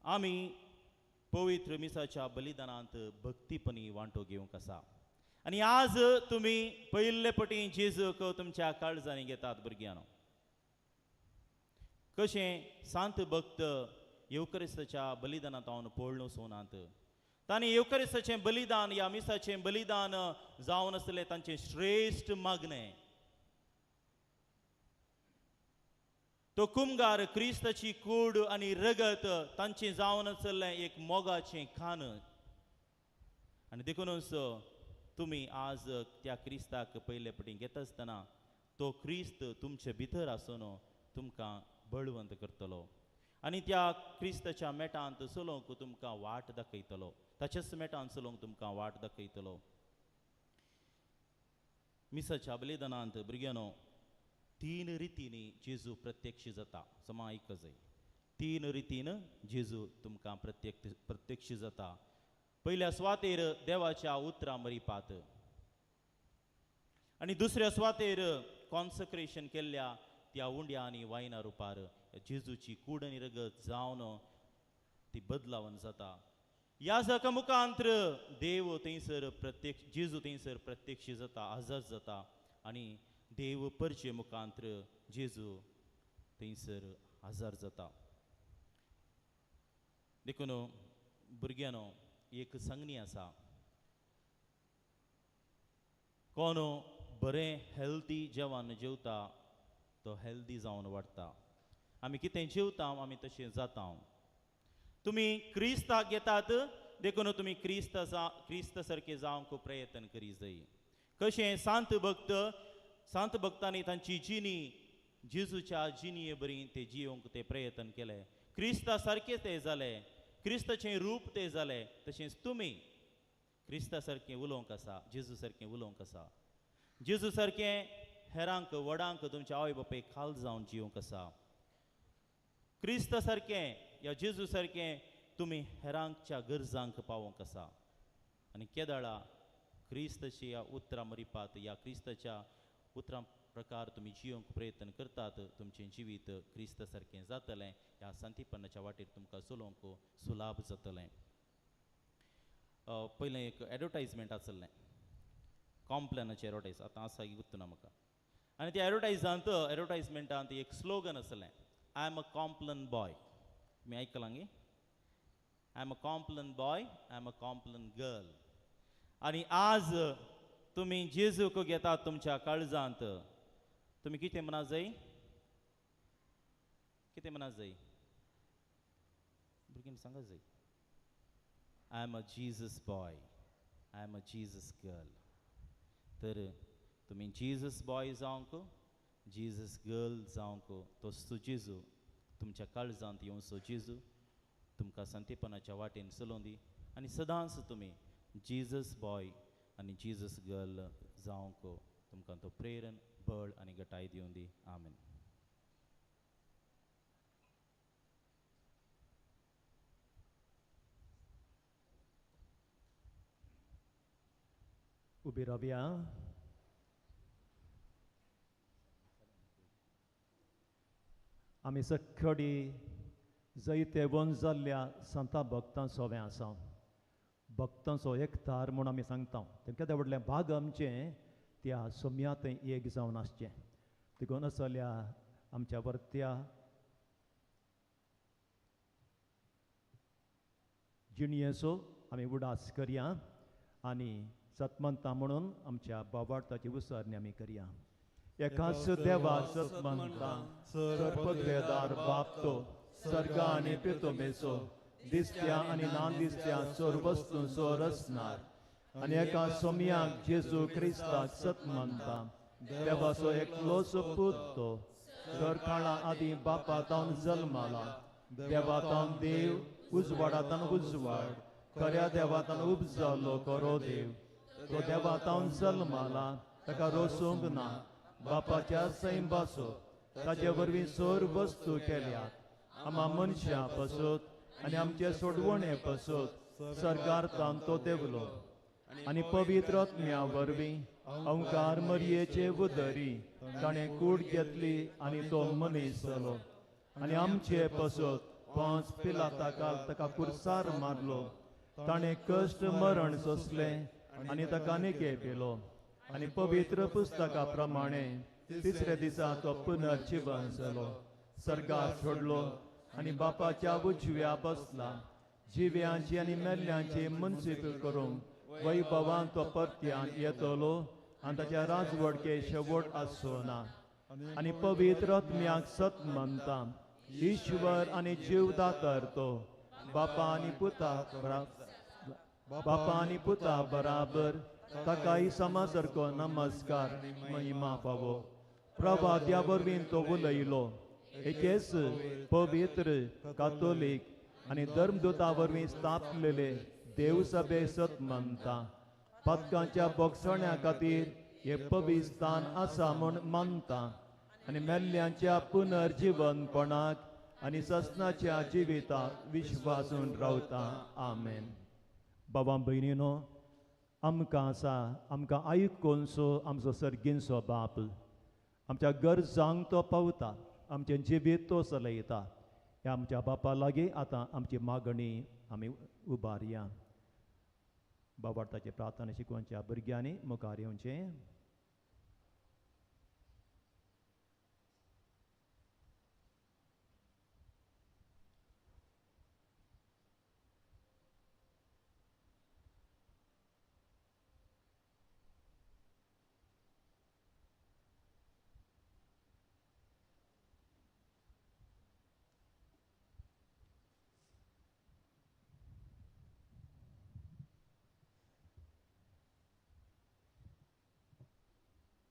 आमी पवित्र मिसाच्या बलिदानांत भक्तीपणी वांटो घेवंक आसा आनी आज तुमी पयले पटी जेजूक तुमच्या काळजांनी घेतात भुरग्यांनो. कशें सांत भक्त येवकरिस्ताच्या बलिदानांत हांव पळोवन सोनात, तांणी येवकरिस्ताचें बलिदान ह्या मिसाचें बलिदान जावन आसलें तांचें श्रेश्ठ मागणें. तो कुमगार क्रिस्ताची कूड आनी रगत तांचें जावन आसलें एक मोगाचें खाण. आनी देखूनच तुमी आज त्या क्रिस्ताक पयले पटी घेता आसतना तो क्रिस्त तुमचे भितर आसून तुमकां बळवंत करतलो आनी त्या क्रिस्ताच्या मेटांत चलोवंक तुमकां वाट दाखयतलो, ताच्याच मेटांत चलोवंक तुमकां वाट दाखयतलो. मिसाच्या बलिदानांत भुरग्यांनो तीन रितींनी जेजू प्रत्यक्ष जाता. समा आयक जाय, तीन रितीन जेजू तुमकां प्रत्यक्ष जाता. पयल्या सुवातेर देवाच्या उतरां मरिपात आनी दुसऱ्या सुवातेर कॉन्सक्रेशन केल्ल्या त्या उंड्या आनी वायना रुपार जेजूची कूड आनी रगत जावन ती बदलावन जाता. ह्या जाका मुखांत्र देव थंयसर प्रत्यक्ष, जेजू थंयसर प्रत्यक्ष जाता, आजाद जाता आनी देव परचे मुखांत्र जेजू थंयसर आजार जाता. देखून भुरग्यांनो एक सांगणी आसा, कोण बरें हेल्दी जेवण जेवता तो हेल्दी जावन वाडटा. आमी कितें जेवता आमी तशें जाता. तुमी क्रिस्ताक घेतात देखून तुमी क्रिस्त सारके जावंक प्रयत्न करी जाय. कशें सांत भक्त, सांत भक्तांनी तांची जिणी जेजूच्या जिणये बरी ते जियोंक ते प्रयत्न केले, क्रिस्ता सारके ते जाले, क्रिस्ताचें रूप ते जाले. तशेंच तुमी क्रिस्ता सारकें उलोवंक आसा, जेजू सारकें उलोवंक आसा, जेजू सारकें हेरांक व्हडांक तुमच्या आवय बापायक खाल जावन जियोंक आसा. क्रिस्ता सारकें या जेजू सारकें तुमी हेरांकच्या गरजांक पावोवंक आसा. आनी केदळा क्रिस्ताची ह्या उतरां मरिपात, ह्या क्रिस्ताच्या उतरां प्रकार तुमी जियोंक प्रयत्न करतात, तुमचें जिवीत क्रिस्ता सारकें जातलें. ह्या सांतीपणाच्या वाटेर तुमकां चलोवंक सुलाभ जातलें. पयलें एक एडवर्टायजमेंट आसलें, कॉम्प्लेनाचें एडवर्टायज, आतां आसा गुत्तना म्हाका. आनी त्या एडवर्टायजांत एडवर्टायजमेंटांत एक स्लोगन आसलें, I am a Complan boy. तुमी आयकलां गे? I am a Complan boy, I am a Complan girl. आनी आज तुमी जेजूक घेतात तुमच्या काळजांत, तुमी कितें म्हणा जाय? कितें म्हणा जाय? भुरगीं सांगा जाय, I am a Jesus boy, I am a Jesus girl. तर तुमी जीजस बॉय जावंक, जीजस गर्ल जावंक, तो जेजू तुमच्या काळजांत येवचो जेजू तुमकां संतेपणाच्या वाटेन चलोवं दी आनी सदांच तुमी जीजस बॉय आनी जीजस गर्ल जावंक तुमकां तो प्रेरण, बळ आनी गटाय दिवं दी. आमेन. उबी रावया. आमी सकाळी जैतेवन जाल्ल्या संता भक्तांचो वें आसा, भक्तांचो एकतार म्हूण आमी सांगता. तेंका तें व्हडलें भाग आमचें त्या सोम्या थंय एक जावन आसचें. देखून आसल्या आमच्या वर्त्या जिणयेचो आमी उडास करया आनी सतमंता म्हणून आमच्या बाबार्थाची उसरणी आमी करया. एकाच देवा सतमंता, सर्पद्वेदार बाप तो, सर्गा आनी पितुमेचो, दिसत्या आनी ना दिसत्या सोर वस्तूंचो रचणार, आनी एका सोम्याक जेजू क्रिस्ताक सतमंता, देवाचो एकलोचो पूत तो, सरकाळा आदीं बापा तावन जल्माला, देवा तावन देव, उजवाडा तावन उजवाड, खऱ्या देवा तावन उपजालो खरो देव, तो देवा तावन जल्माला, ताका रोसूंक ना, बापाच्या सैंबाचो, ताचे वरवीं सोर वस्तू केल्यात, आमा मनशां पसत आनी आमचे सोडवणे पसत सरकार तावन तो देवलो, आनी पवित्र आत्म्या वरवीं अंकार मरयेचे उदरी ताणें कूड घेतली आनी तो मनीस जालो, आनी आमचे पसत पांच पिलाताकाल ताका कुर्सार मारलो, ताणें कश्ट मरण सोंसलें आनी ताका निके पिलो, आनी पवित्र पुस्तका प्रमाणे तिसऱ्या दिसा तो पुनर्जिवन जालो, सर्गार सोडलो आनी बापाच्या उजव्या बसला, जिव्यांची आनी मेल्ल्यांची मुन्सीप करूंक वैभवान तो परत्यान येतलो आनी ताच्या राजवडके शेवट आसचो ना. आनी पवित्र आत्म्याक सत मानता, ईश्वर आनी जीवदातर तो, बापा आनी पुता बराबर ताकाय समासारको नमस्कार महिमा फावो. प्रवाद्या वरवीं तो उलयलो, एकेच पवित्र कातोलीक आनी धर्मदूता वरवीं स्थापलेले देवसभे सत मानता, पातकांच्या बोगसण्या खातीर हे पवित्र स्थान आसा म्हूण मानता, आनी मेल्ल्यांच्या पुनर्जिवनपणाक आनी ससनाच्या जिविताक विश्वासून रावता. आमेन. बाबा भयणीनो, आमकां आसा, आमकां आयकुनसो आमचो सर्गींचो बाप आमच्या गरजांक तो पावता, आमचें जिवीत तो चलयता. ह्या आमच्या बापा लागीं आतां आमची मागणी आमी उबारया. बाबार्थाची प्रार्थना शिकोवच्या भुरग्यांनी मुखार येवचें.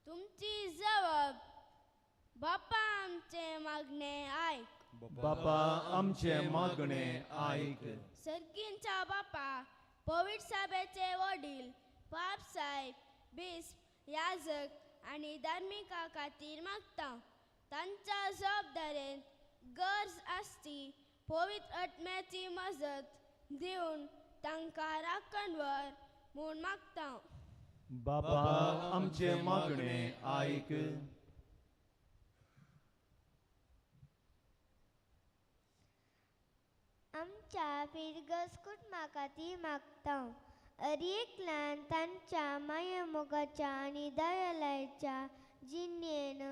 तुमची जबाब बापा आमचे मागणे आयक, बापा आमचे मागणे आयक. सर्गींच्या बापा, पवित्र साहेबाचे वडील पाप साहेब, बिस्प, याजक आनी धार्मिका खातीर मागता. तांच्या जबाबदारेन गरज आसती पवित्र आत्म्याची मजत दिवन तांकां राखण व्हर म्हूण मागता. बाबा आमचे मागणे आयक. आमच्या फिरगस कुटुंबा खातीर मागता. अरेकल्यान तांच्या मायेमोगाच्या आनी दयालयाच्या जिणेन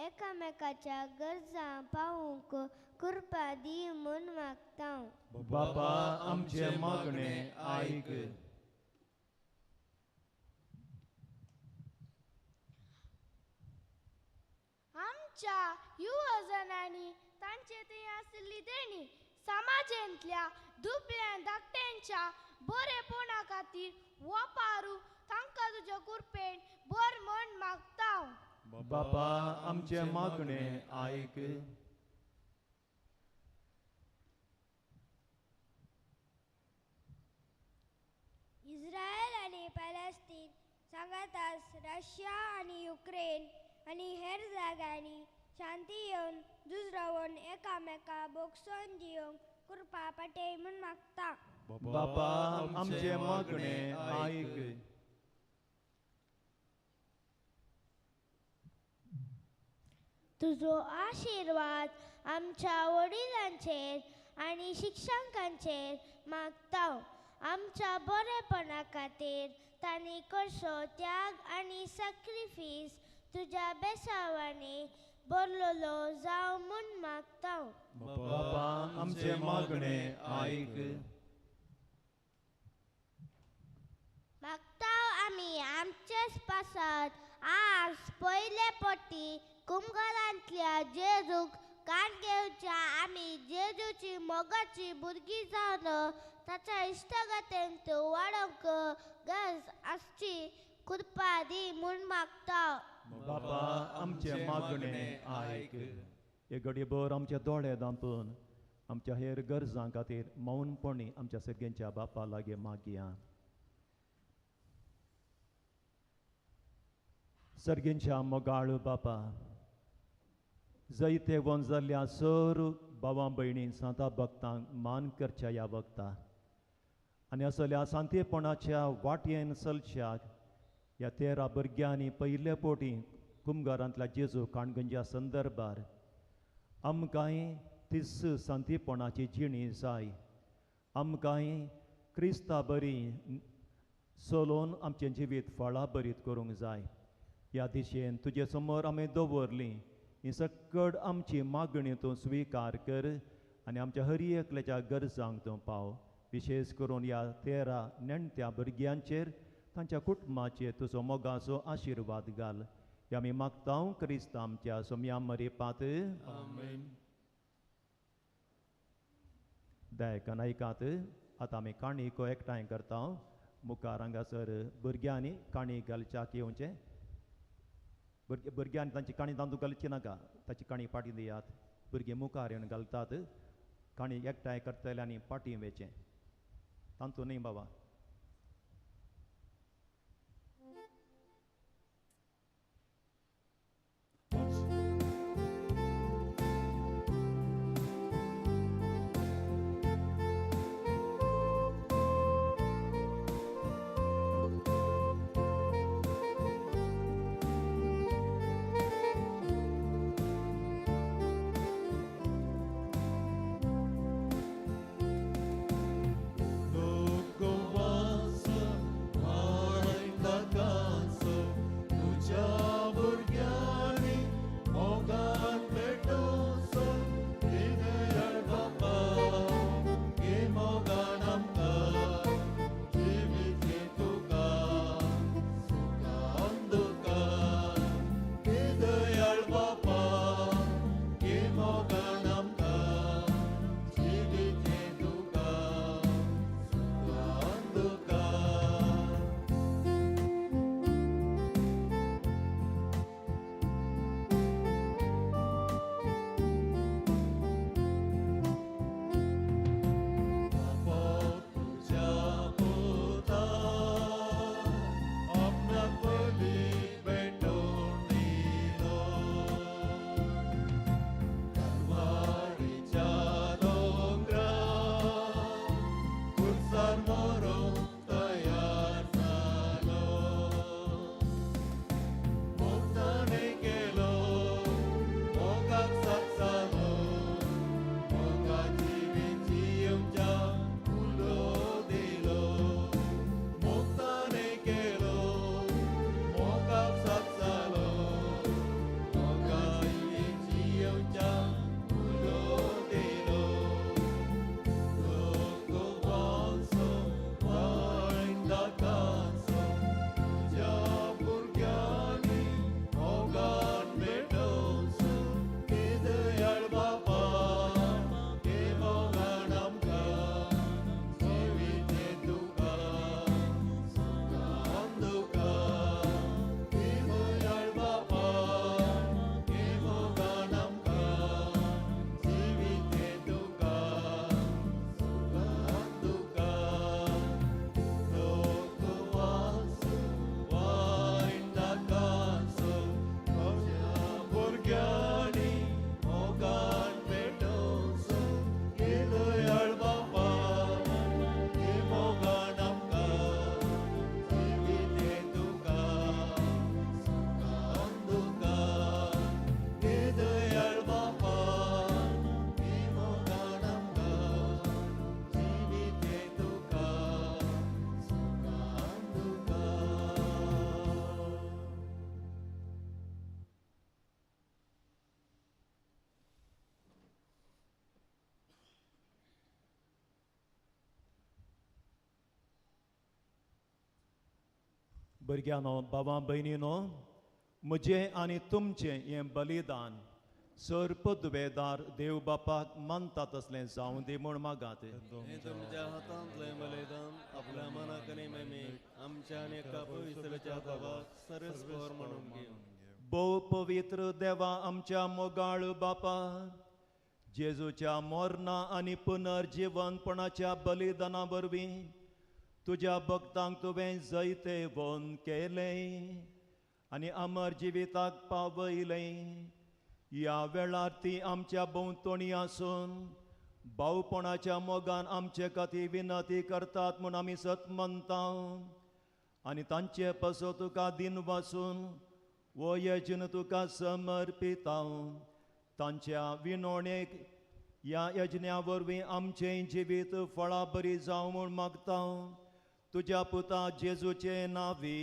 एकामेकाच्या गरजां पावूंक कृपा दी म्हूण मागता. बापा आमचें मागणें आयक. आमच्या युवजनांनी तांचे थंय आशिल्ली देणी समाजांतल्या दुबळ्या धाकट्यांच्या बरेपणा खातीर वापरू तांकां तुज्या कृपेन बर म्हण मागता. बापा आमचें मागणें आयक. इस्रायल आनी पॅलेस्टीन सांगातास रशिया आनी युक्रेन आनी हेर जाग्यांनी शांती येवन झूज रावन एकामेका बोगसोन दिवंक कृपा पाटय म्हूण मागता. बापा आमचें मागणें आयक. तुजो आशिर्वाद आमच्या वडिलांचेर आनी शिक्षकांचेर मागता. आमच्या बरेपणा खातीर तांणी करचो त्याग आनी सॅक्रिफीस तुज्या बेसावांनी बरलेलो जावं म्हूण मागता. बापा आमचें मागणें आयक. मागता आमी आमचेच पासत आज पयले पटी कुमगरांतल्या जेजूक कान घेवच्या आमी जेजूची मोगाची भुरगीं जावन ताच्या इश्टागतेंत वाडोवंक गरज आसची कृपा दी म्हूण मागता. बापा आमचें मागणें आयक. एक घडयेभर आमचे दोळे धांपून आमच्या हेर गरजां खातीर मौनपणी आमच्या सगळ्यांच्या बापा लागीं मागया. सर्गेंच्या मोगाळ बापा, जैतेवन जाल्ल्या सर भावां भयणी सांता भक्तांक मान करच्या ह्या वक्ता आनी असल्या सांतेपणाच्या वाटयेन चलच्याक ह्या 13 भुरग्यांनी पयले पोटी कुमगारांतल्या जेजू काणगंजा संदर्भार आमकांय तीच सांतेपणाची जिणी जाय. आमकांय क्रिस्ता बरी चलोवन आमचें जिवीत फळां बरीत करूंक जाय. ह्या दिशेन तुजे समोर आमी दवरली ही सकड आमची मागणी तूं स्विकार कर आनी आमच्या हर एकल्याच्या गरजांक तूं पाव. विशेश करून ह्या 13 नेणट्या भुरग्यांचेर तांच्या कुटुंबाचेर तुजो मोगाचो आशिर्वाद घाल. ह्या आमी मागता क्रिस्त आमच्या सोम्या मरेपात. दयान आयकात. आतां आमी काणयो एकठांय करता. मुखार हांगासर भुरग्यांनी काणी घालच्याक येवचें. भुरग्यांनी तांची काणी तांदूळ घालची नाका, ताची काणी फाटीं दियात. भुरगीं मुखार येवन घालतात. काणी एकठांय करतले आनी फाटीं वेचें तांतू न्ही बाबा. Go भुरग्यांनो, बाबा भयणीनो, म्हजें आनी तुमचें हें बलिदान सर पदवेदार देव बापाक मानता तसलें जावं दी म्हूण मागात. हें तुमच्या हातांतलें बलिदान आपल्या मनाक आनी मेमेक आमच्या आनी एका पवित्रच्या बाबाक सरस्पर म्हणून घेवन. भोव पवित्र देवा आमच्या मोगाळ बापा, जेजूच्या मरणा आनी पुनर्जिवनपणाच्या बलिदाना वरवीं तुज्या भक्तांक तुवें जैतेवन केलें आनी अमर जिविताक पावयलें. ह्या वेळार ती आमच्या भोंवतणी आसून भावपणाच्या मोगान आमचे खातीर विनंती करतात म्हूण आमी सत मानता आनी तांचे पासत तुका दिन वासून वो यजन तुका समर्पिता. तांच्या विनोणेक ह्या यजन्या वरवीं आमचें जिवीत फळां बरी जावं म्हूण मागता तुज्या पुता जेजूचे नांवी.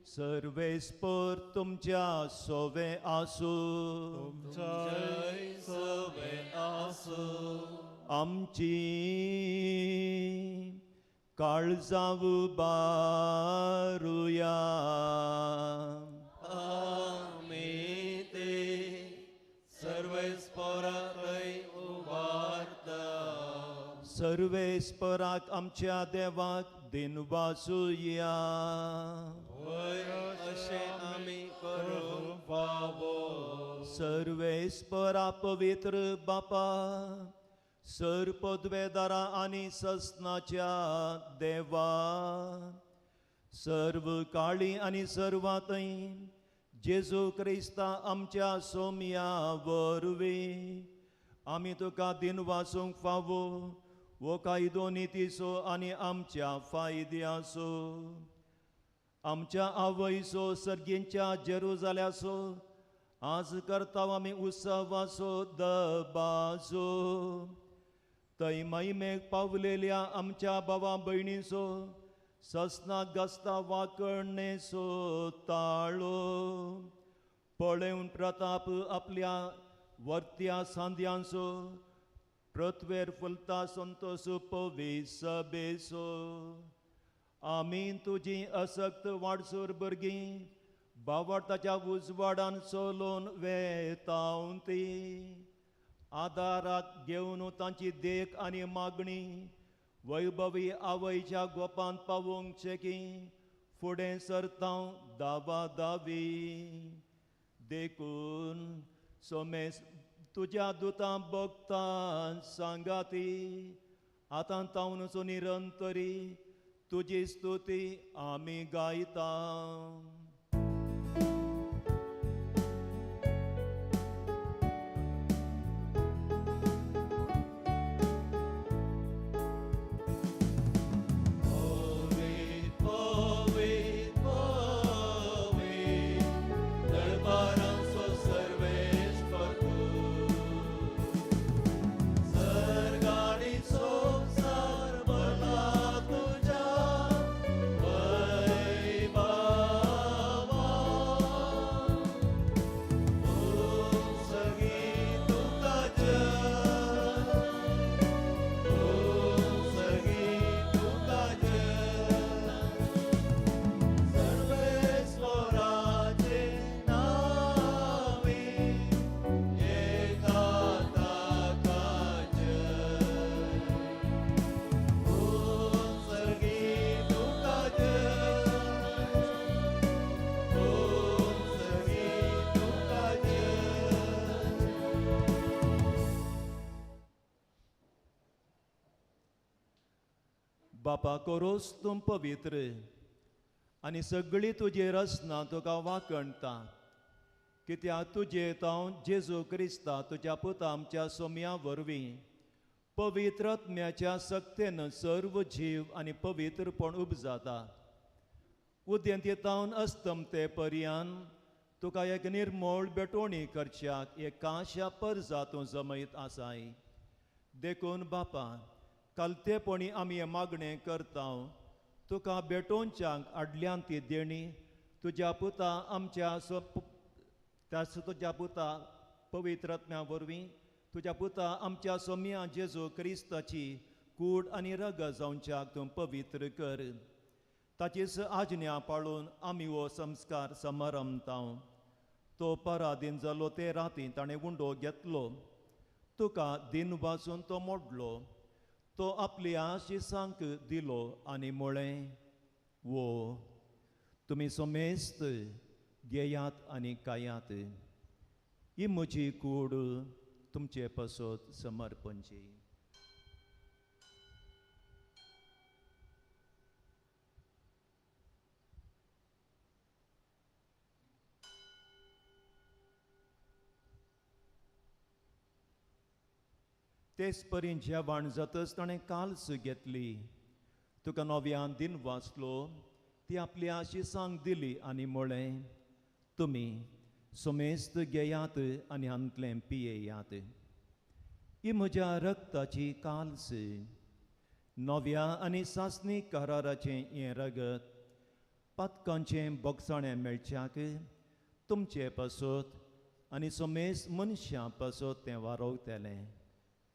सर्वेस्पर तुमच्या सोवे आसूं. आमची काळजां उबारुया. आमी ते सर्वेस्पराक उबारता. सर्वेस्पराक आमच्या देवाक दिनवासुया. वय अशें आमी करूंक फावो. सर्वेस्परा पवित्र बापा, सर पदवेदारा आनी ससनाच्या देवा, सर्व काळी आनी सर्वांतय जेजू क्रिस्ता आमच्या सोम्या वरवीं आमी तुका दिनवासूंक फावो वो कायदो नितीचो आनी आमच्या फायद्याचो. आमच्या आवयचो सर्गींच्या जेरुजाल्याचो आज करता आमी उत्सवाचो दबाजो. थंय महिमेक पावलेल्या आमच्या भावा भयणीचो ससना गस्ता वाकणेचो ताळो पळेवन प्रताप आपल्या वर्त्या सांद्यांचो पृथ्वेर फुलता संतोष पविसबेचो. आमी तुजी असक्त वाडसूर भुरगीं बावडताच्या उजवाडान चलोवन वेतावन ती आदाराक घेवन तांची देख आनी मागणी वैभवी आवयच्या गोपांत पावोवंक शेकी फुडें सरता दावा दावी. देखून सोमेस तुज्या दुतां भक्तां सांगाती आतां तावनचो निरंतरी तुजी स्तुती आमी गायता. बापा कोरोस तूं पवित्र आनी सगळी तुजी रचना तुका वाकणटा कित्याक तुजे तावन जेजू क्रिस्ता तुज्या पुता आमच्या सोम्या वरवीं पवित्र आत्म्याच्या सक्तेन सर्व जीव आनी पवित्रपण उपजाता. उद्यंती तावन अस्तमते पर्यान तुका एक निर्मोळ भेटवणी करच्याक एक कांश्या परजा तूं जमयत आसाय. देखून बापा कालतेपणी आमी हें मागणें करता तुका भेटोवच्याक आडल्यान ती देणी तुज्या पुता आमच्या त्याच तुज्या पुता पवित्र आत्म्या वरवीं तुज्या पुता आमच्या सोम्या जेजू क्रिस्ताची कूड आनी रगत जावच्याक तूं पवित्र कर. ताचीच आज्ञा पाळून आमी हो संस्कार समारंभता. तो पराधीन जालो ते राती ताणें उंडो घेतलो, तुका दिन वाचून तो मोडलो, तो आपली आशिसांक दिलो आनी म्हळें, वो तुमी समेस्त घेयात आनी खायात, ही म्हजी कूड तुमचे पासत समर्पणची. तेच परी जेवण जातच ताणें काल्स घेतली, तुका नव्यान दिन वाचलो, ती आपली आशिसांक दिली आनी म्हळें, तुमी समेस्त घेयात आनी हांतलें पियेयात, ही म्हज्या रक्ताची काल्स, नव्या आनी सासणी कराराचें हें रगत पातकांचें बोगसाणें मेळच्याक तुमचे पासत आनी समेस्त मनशां पासत तें वारवतलें.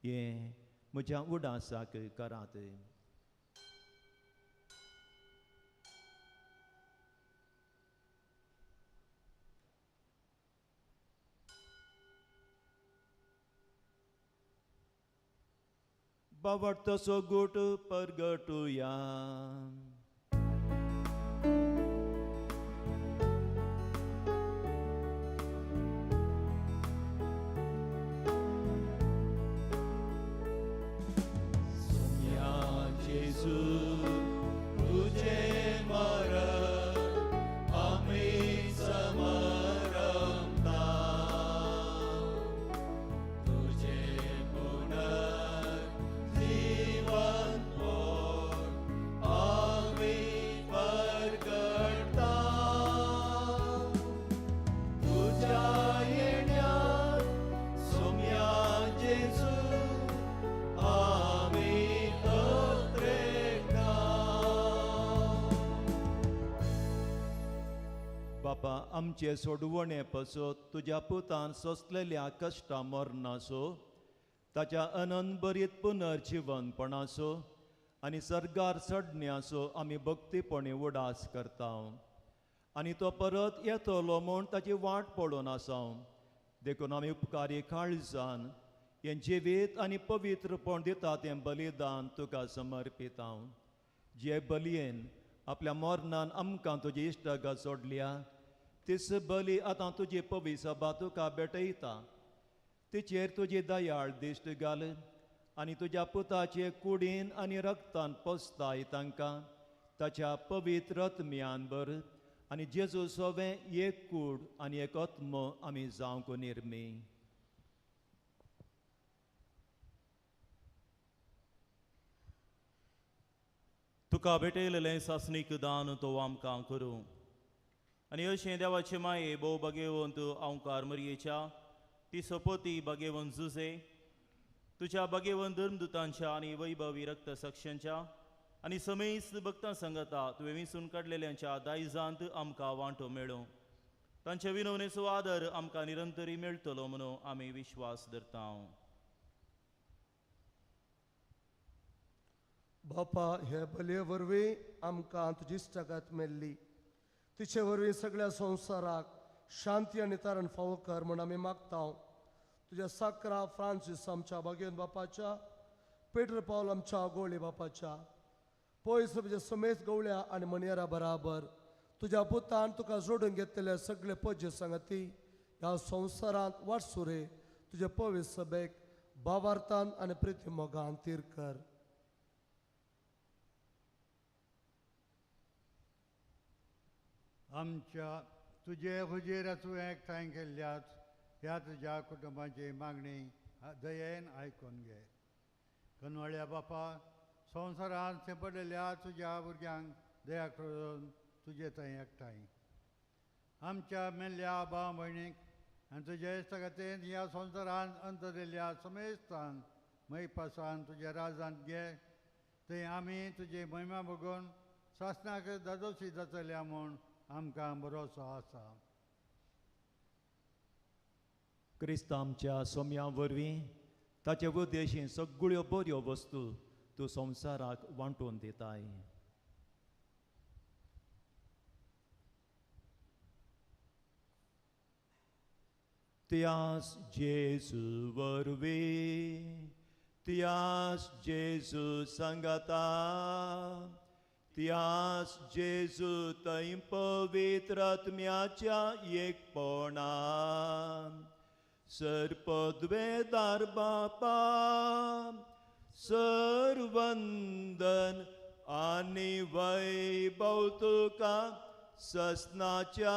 हें म्हज्या उडासाक करात. बावडतसो गोट परगटुया. सोम्या जेजू तुझे मरण आमी समरंभता, तुझे पुनर्जीवनपण आमी परगटता, तुझ्या येण्यात सोम्या जेजू आमी अत्रेकता. बापा, आमचे सोडवणे पासत तुज्या पुतान सोंसलेल्या कश्टा मरणाचो, ताच्या अनंतभरीत पुनर्जिवनपणाचो आनी सर्गार चडण्याचो आमी भक्तीपणी उडास करता आनी तो परत येतलो म्हूण ताची वाट पळोवन आसा. देखून आमी उपकारी काळजान हें जिवीत आनी पवित्रपण दिता तें बलिदान तुका समर्पिता. जे बलयेन आपल्या मरणान आमकां तुजी इश्टागत सोडल्या तीच बली आतां तुजी पवी सभा तुका भेटयता. तिचेर तुजी दयाळ दिश्ट घाल आनी तुज्या पुताचे कुडीन आनी रक्तान पोसताय तांकां ताच्या पवित्र आत्म्यान भर आनी जेजू सोवें एक कूड आनी एक आत्मो आमी जावंक निर्मी. तुका भेटयलेलें सासणीक दान तो आमकां करूं आनी अशें देवाचे माये भोव बागेवंत अंवकार मरयेच्या ती सोपोती बागेवंत जुजे तुज्या बागेवंत धर्मदुतांच्या आनी वैभवी रक्तसाक्षांच्या आनी समेस्त भक्तां संगता तुवें विंचून काडलेल्यांच्या दायजांत आमकां वांटो मेळूं. तांच्या विनवणेचो आदर आमकां निरंतरी मेळटलो म्हणून आमी विश्वास धरता. बापा, हे बलये वरवीं आमकां तुजी इश्टागत मेल्ली, तिचे वरवीं सगळ्या संवसाराक शांती आनी तारण फावो कर म्हूण आमी मागता. तुज्या साकरा फ्रांसीस आमच्या बागेवन बापाच्या, पेटर पावल आमच्या गोळी बापाच्या, पयस तुज्या समेत गवळ्या आनी मनयरा बराबर तुज्या पुतान तुका जोडून घेतलेले सगळे पज्य सांगती ह्या संवसारांत वाटसुरे तुज्या पवित्र सभेक बावार्थान आनी प्रिती मोगान तीर कर. आमच्या तुजे हुजीर तुवें एकठांय केल्ल्याच ह्या तुज्या कुटुंबाची मागणी दयेन आयकून घे. कनवळ्या बापा, संवसारांत शेंपडलेल्या तुज्या भुरग्यांक दया करून तुजे थंय एकठांय आमच्या मेल्ल्या भाव भयणीक आनी तुजे इश्टागतीन ह्या संवसारांत अंत दिल्ल्या समेस्तांक मैपासान तुज्या राजांत घे. थंय आमी तुजी महिमा भोगून सासणाक दादोशी जातल्या म्हूण आमकां भरोसो आसा. क्रिस्त आमच्या सोम्या वरवीं ताचे उद्देशीं सगळ्यो बऱ्यो वस्तू तूं संवसाराक वांटून दिताय. त्यास जेजू वरवीं, त्यास जेजू सांगाता, त्यास जेजू थंय पवित्र आत्म्याच्या एकपणान सर्पद्वेदार बापा सर्वंदन आनी वैभव तुका ससनाच्या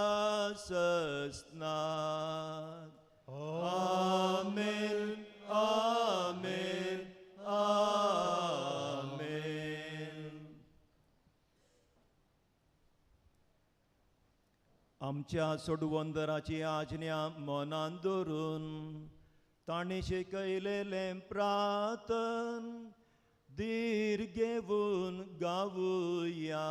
ससनात. आमेन आमेन आमेन. आमच्या सोडवंदराची आज्ञा मनान धरून ताणें शिकयलेलें प्रार्थन धीर घेवन गावया.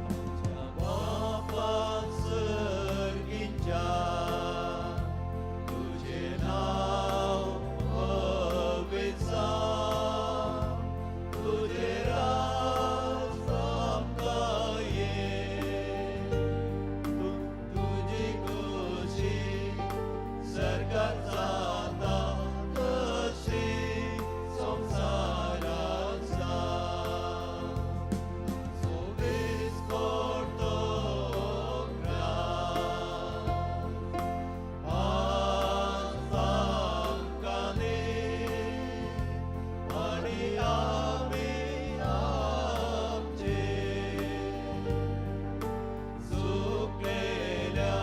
आमच्या बापा सर्गीच्या तुजें नांव पवित्र जावं, तुजें राज आमकां ये, तुजी खुशी स्वर्गात जाता तशी संवसारात जावं. सोबीत करतो ग्रास आज आमकां दी आनी आमी आमचे चुकलेल्या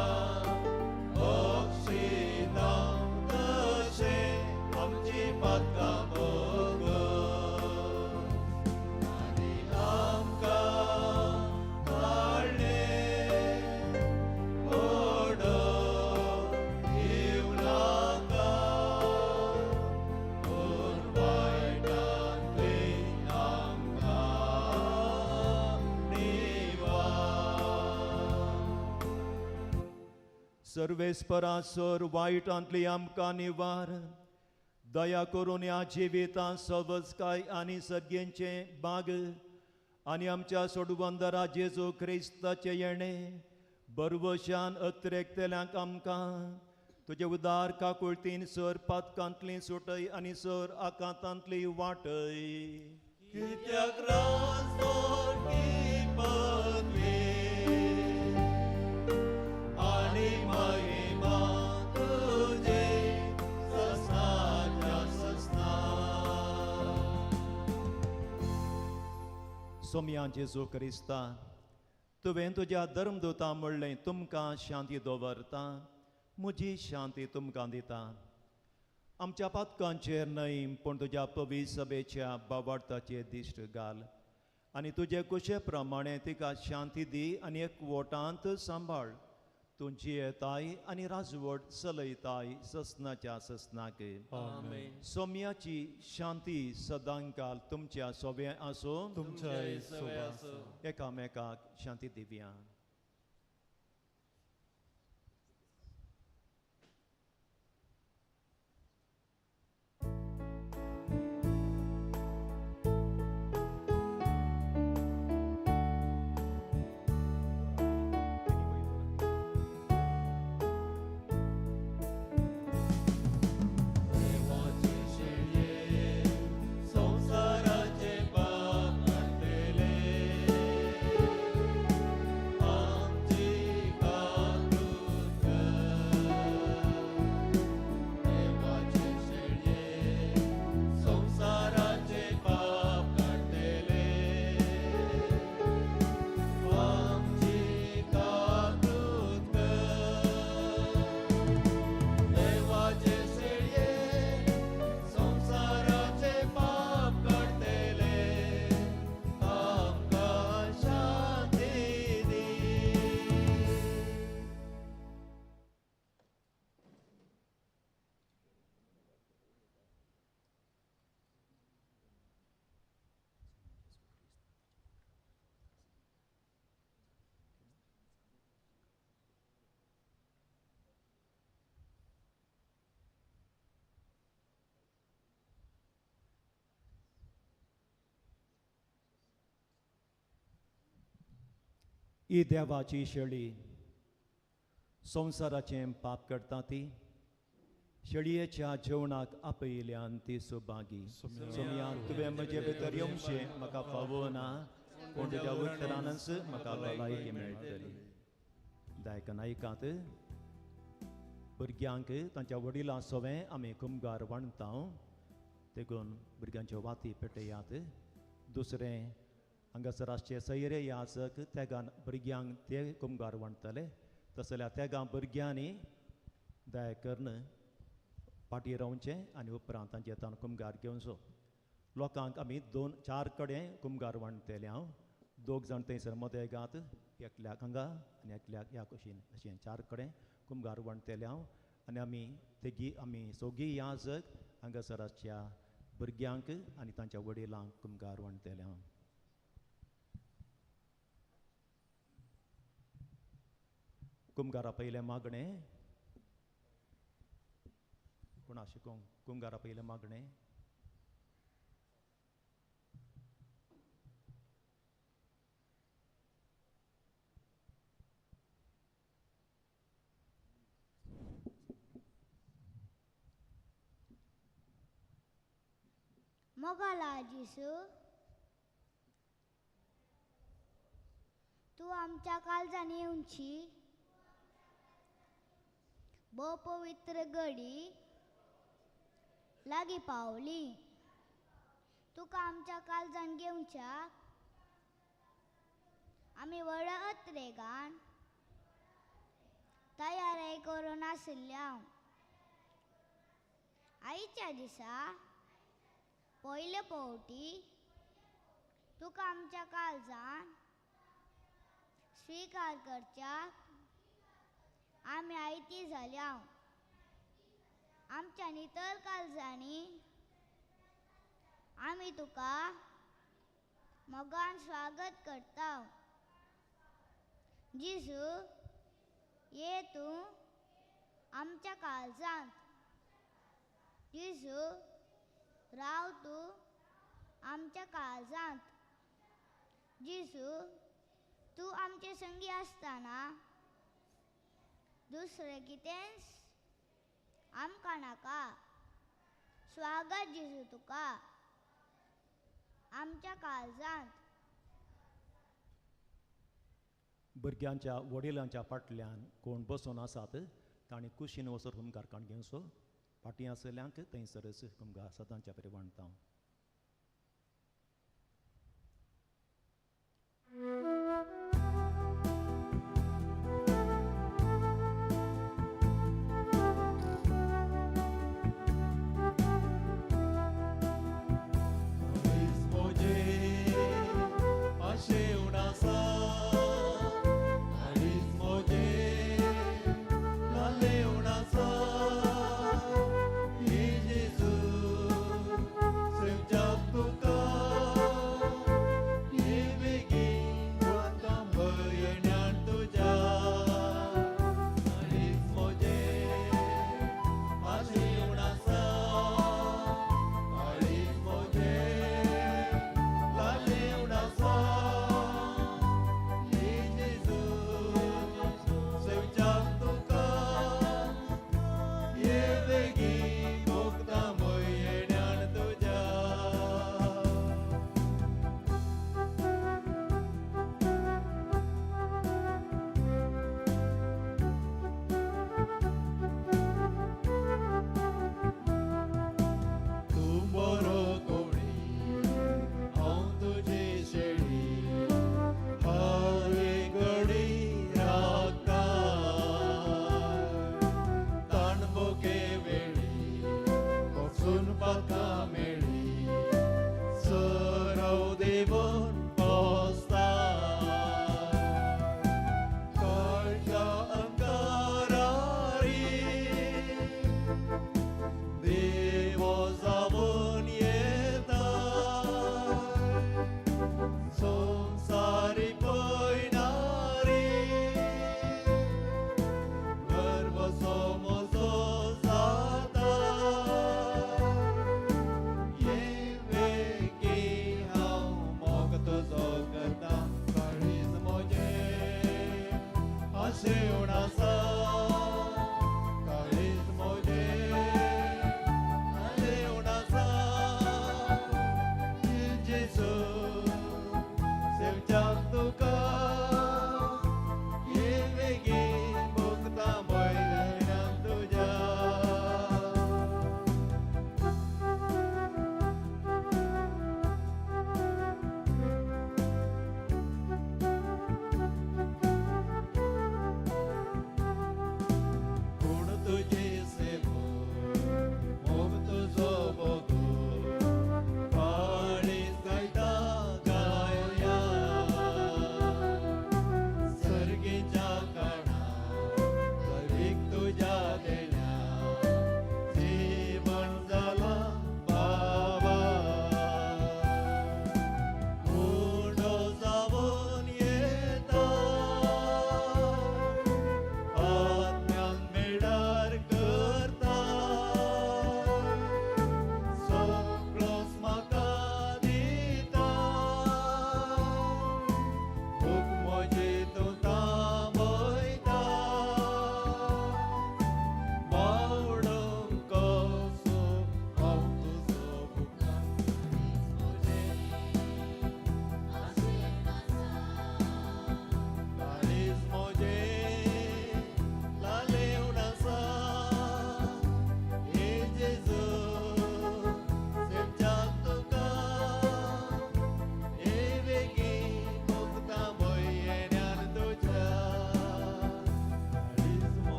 बक्षिता तशें आमची पातकां भोग आनी आमकां ताळ्ळें पडोवंक दिवं नाका, पूण वायटांतली आमकां निवार. सर्वेस्परा सर वायटांतली आमकां निवार, दया करून ह्या जिवितांत सवजकाय आनी सर्गेंचें बाग आनी आमच्या सोडवंदरा जेजू क्रिस्ताचें येणें बरवशान अत्रेकतल्यांक आमकां तुजे उदार काकुळतीन सर पातकांतली सुटय आनी सर आकांतांतली वाटय. कित्याक राजवटी पदवी आनी महिमा तुजी ससनाच्या ससनात. सोमया जेजू क्रिस्ता, तुवें तुज्या धर्मदूता म्हणलें तुमकां शांती दवरता, म्हजी शांती तुमकां दिता. आमच्या पातकांचेर न्हय पूण तुज्या पवित्र सभेच्या बावार्थाचेर दिश्ट घाल आनी तुजे कुशे प्रमाणे तिका शांती दी आनी एकवटांत सांबाळ. तूं जियेताय आनी राजवट चलयताय ससनाच्या ससनाक. आमेन. सोम्याची शांती सदांकाल तुमच्या सोबे आसूं. तुमच्याय सगळे सोबा आसूं. एकामेकाक शांती दिवया. देवाचे शेळये संवसाराचे पाप काडटले, ही देवाची शेळी संवसाराचें पाप करता ती शेळयेच्या जेवणाक आपयल्यान ती सुभागी. सोमया तुवें म्हजे भितर येवचें म्हाका फावो ना, पूण तुज्या उत्तरानच म्हाका भलायकी मेळटली. दायकन आयकात, भुरग्यांक तांच्या वडिलां सोवें आमी कुमगार वाणता, देखून भुरग्यांच्यो वाती पेटयात. दुसरें हांगासर आसचे सैरे याचक तेगान भुरग्यांक ते कुमगार वाणटले, तसल्यार जाल्यार तेगां भुरग्यांनी दया करून फाटीं रावचें आनी उपरांत तांचे ताण कुमगार घेवचो. लोकांक आमी 2-4 कडेन कुमगार वाणटले. हांव 2 जाण थंयसर मदेगात, एकल्याक हांगा आनी एकल्याक ह्या कुशीन, अशें 4 कडेन कुमगार वाणटले हांव. आनी आमी तेगी आमी सोगी याजक हांगासर आसच्या भुरग्यांक आनी तांच्या वडिलांक कुमगार वाणटले हांव. कुमगारा पयलें मागणें कोणा शिकोवंक? कुमगारा पयलें मागणें मोगाला जेसू, तूं आमच्या काळजांनी येवची भोव पवित्र घडी लागीं पावली. तुका आमच्या काळजान घेवच्याक आमी व्हड अत्रेगान तयारी करून आशिल्ल्या. आयच्या दिसा पयले फावटी तुका आमच्या काळजान स्विकार करच्याक आमी आयती जाल्या. आमच्या नितळ काळजांनी आमी तुका मोगान स्वागत करता. जेजू, ये तूं आमच्या काळजांत. जेजू, राव तूं आमच्या काळजांत. जेजू, तूं आमचे संगी आसतना दुसरें कितेंच आमकां नाका. स्वागत जेजू तुका आमच्या काळजांत. भुरग्यांच्या वडिलांच्या फाटल्यान कोण बसून आसात तांणी कुशीन वचून हुमकार काण घेवचो. फाटीं आसल्यांक थंयसरच कुमगार सदांच्या परी वाणता. Tuka, ye begin, what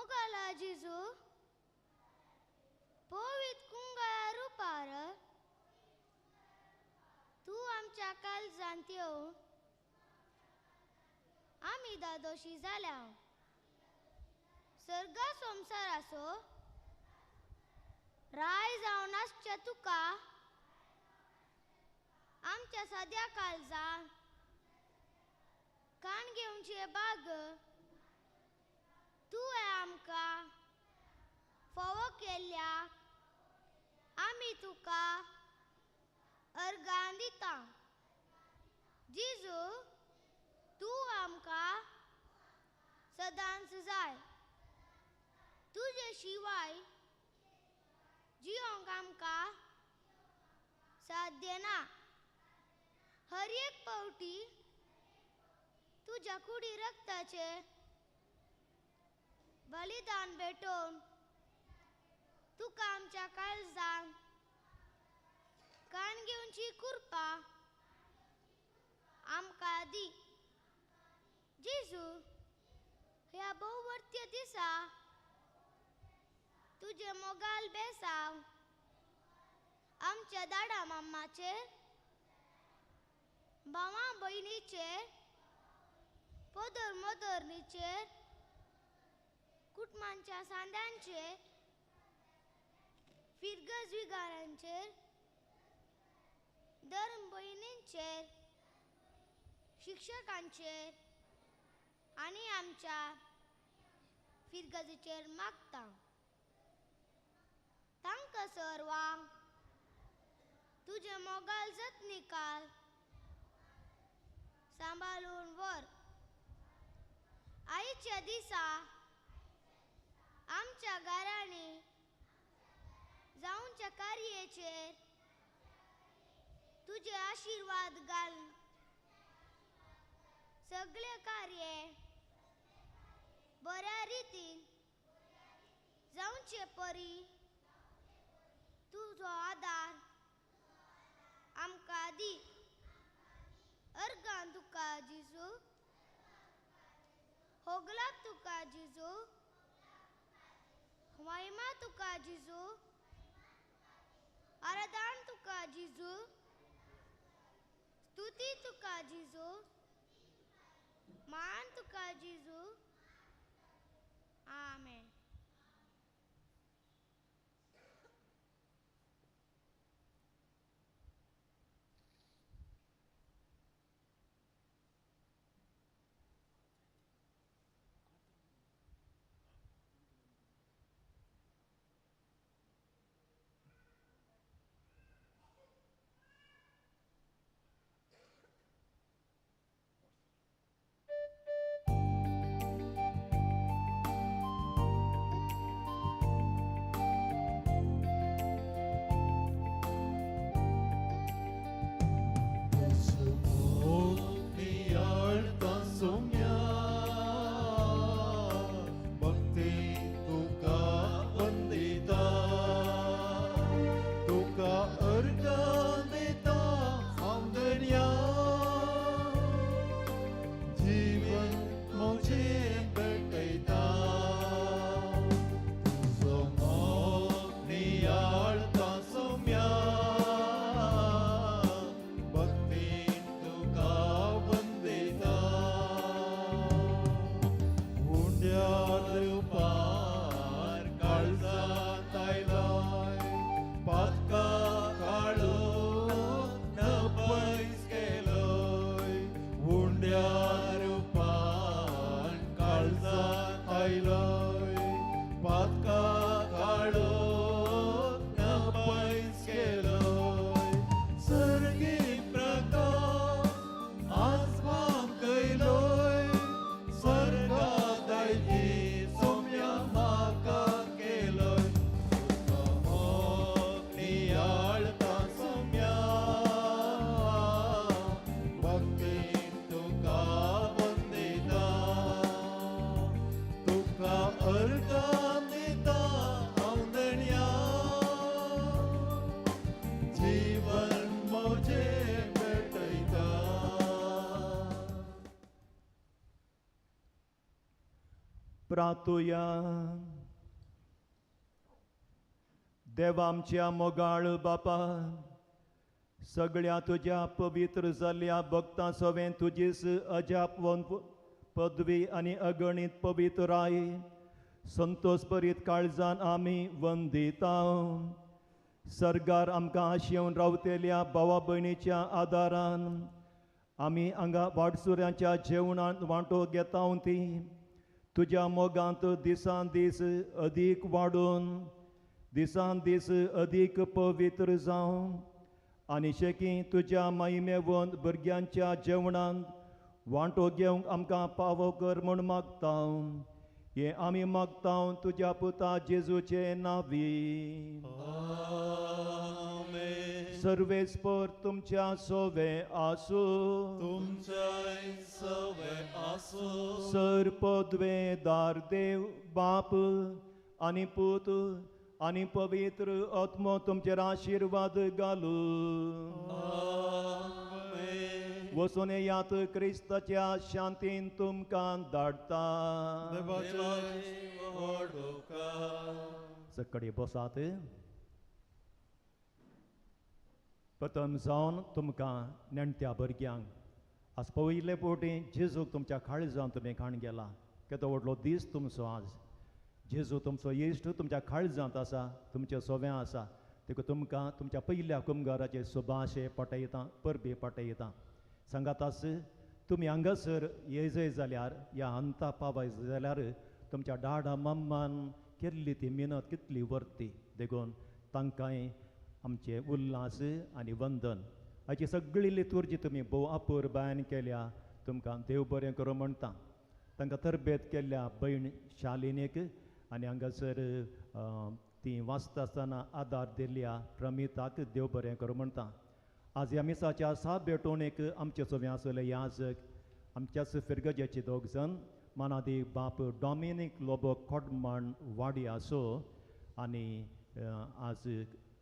मोगाला जेजू पवित्र कुंगाया रुपार तूं आमच्या काळजांत येवन आमी दादोशी जाल्या. सर्गा संवसाराचो राय जावन आसच्या तुका आमच्या सद्या काळजान कान घेवचे बाग तुवें आमकां फावो केल्ल्या आमी तुका अर्गां दिता. जेजू तूं आमकां सदांच जाय. तुजे शिवाय जियोंक आमकां साध्य ना. हर एक पावटी तुज्या कुडी रक्ताचे बलिदान भेटोवन तुका आमच्या काळजान कान घेवची कृपा आमकां दी. जेजू ह्या भोववर्त्य दिसा तुजे मोगाल बेसांव आमच्या दाडा मामाचेर, भावा भयणीचेर, पदर मदरणीचेर, कुटुंबांच्या सांद्यांचेर, फिरगज विगारांचेर, धर्म भयणींचेर, शिक्षकांचेर आनी आमच्या फिरगजीचेर मागता. तांकां सर्वांक तुजे मोगाल जतनिकाल सांबाळून व्हर. आयच्या दिसा आमच्या घरांनी जावच्या कार्याचेर तुजे आशिर्वाद घाल. सगळे कार्य बऱ्या रितीन जावचे परी तुजो आदार आमकां दी. अर्गां तुका जेजू, होगलाप तुका जेजू, महिमा तुका जेजू, आराधन तुका जेजू, स्तुती तुका जेजू, मान तुका जेजू. आमेन. प्रातुया. देवा आमच्या मोगाळ बापा, सगळ्या तुज्या पवित्र जाल्ल्या भक्तां सवें तुजीच अजाप पदवी आनी अगणीत पवित्राय संतोष भरीत काळजान आमी वंदिता. सरकार आमकां आशेवन रावतेल्या भावा भयणीच्या आदारान आमी हांगा वाटसुऱ्यांच्या जेवणांत वांटो घेता ती तुज्या मोगांत दिसान दीस अदीक वाडून दिसान दीस अदीक पवित्र जावं आनी शेकी तुज्या महिमेवंत भुरग्यांच्या जेवणांत वांटो घेवंक आमकां पावो कर म्हूण मागता. हें आमी मागता तुज्या पुता जेजूचे नांवी. सर्वेस्पर तुमच्या सोवे आसूं. तुमच्याय सोवे आसूं. सर पदवेदार देव बाप आनी पूत आनी पवित्र आत्मो तुमचेर आशिर्वाद घालूं. वचून येयात क्रिस्ताच्या शांतीन तुमकां धाडटा. सकडी बसात. प्रथम जावन तुमकां नेणट्या भुरग्यांक आज पयले फावटी जेजूक तुमच्या काळजान तुमी खाण गेला. केदो व्हडलो दीस तुमचो आज. जेजू तुमचो इश्ट तुमच्या काळजांत आसा, तुमच्या सोव्यां आसा. देखून तुमकां तुमच्या पयल्या कुमगाराचे सुभाशे पटयता, परबी पटयता. सांगातास तुमी हांगासर येजय जाल्यार ह्या हंता पावय जाल्यार तुमच्या डाडा मम्मान केल्ली ती मेहनत कितली वर्ती. देखून तांकांय आमचे उल्हास आनी वंदन. हाची सगळी लितुर्जी तुमी भोव अपुरबायन केल्या, तुमकां देव बरें करूं म्हणटा. तांकां तरबेत केल्ल्या भयण शालिनीक आनी हांगासर ती वाचता आसतना आदार दिल्ल्या प्रमिताक देव बरें करूं म्हणटा. आज ह्या मिसाच्या सात भेटवणेक आमचे सोवे आसले याजक आमच्याच फिरगजेचे दोग जाण मानादी बाप डॉमिनीक लोबो खोडमाण वाडी आसो आनी आज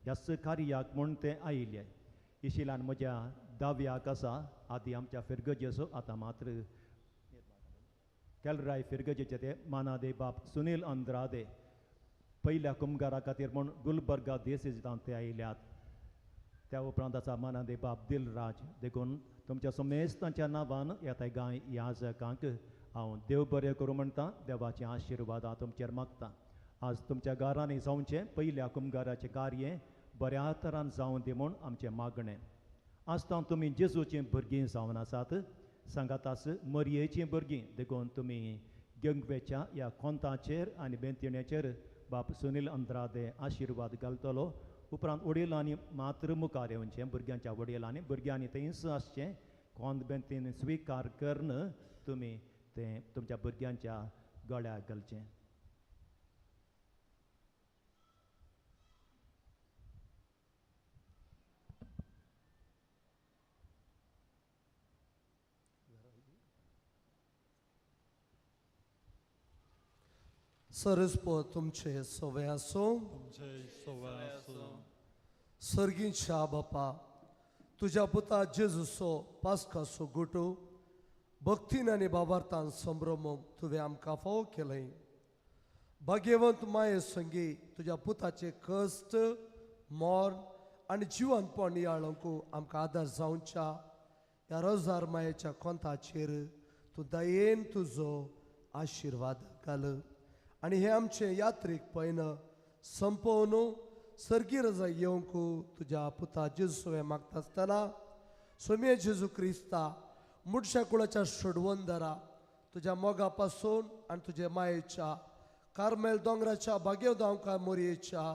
ह्याच कार्याक म्हूण ते आयिल्ले. इशिलान म्हज्या दाव्याक आसा आदी आमच्या फिरगजेचो आतां मात्र केलराय फिरगजेचे ते मानादे बाप सुनील अंद्रादे पयल्या कुमगारा खातीर म्हूण गुलबर्गा देसेजान ते आयल्यात. त्या उपरांत आसा मानादे बाप दिलराज. देखून तुमच्या समेस्तांच्या नांवान ह्या गांय याजकांक हांव देव बरें करूं म्हणटा. देवाचे आशिर्वाद हांव तुमचेर मागता. आज तुमच्या घरांनी जावचें पयल्या कुमगाराचें कार्य बऱ्या तरान जावं दी म्हूण आमचें मागणें. आज तावन तुमी जेजूचीं भुरगीं जावन आसात, सांगातास मरयेचीं भुरगीं. देखून तुमी गंगवेच्या ह्या कोंताचेर आनी बेंतिणेचेर बाप सुनील अंद्रादे आशिर्वाद घालतलो. उपरांत वडिलांनी मात्र मुखार येवचें, भुरग्यांच्या वडिलांनी भुरग्यांनी थंयच आसचें. कोंत बेंतीन स्विकार करून तुमी तें तुमच्या भुरग्यांच्या गळ्याक घालचें. सरस्पत तुमचे सोवे आसूं. सर्गींच्या बापा, तुज्या पुता जेजूचो पास्काचो गुटू भक्तीन आनी बाबार्थान संभ्रमूंक तुवें आमकां फावो केलें. भाग्यवंत माये संगी तुज्या पुताचे कश्ट मरण आनी जिवनपण नियाळूंक आमकां आदार जावच्या ह्या रोजार मायेच्या कोंताचेर तूं दयेन तुजो आशिर्वाद घाल आनी हें आमचें यात्रीक पयन संपोवन सर्गी रजा येवंक तुज्या पुता जेजू मागता आसतना सोमये जेजू क्रिस्ता मुडश्या कुळाच्या सोडवंदरा तुज्या मोगा पासून आनी तुज्या मायेच्या कार्मेल दोंगराच्या बागेव मोरयेच्या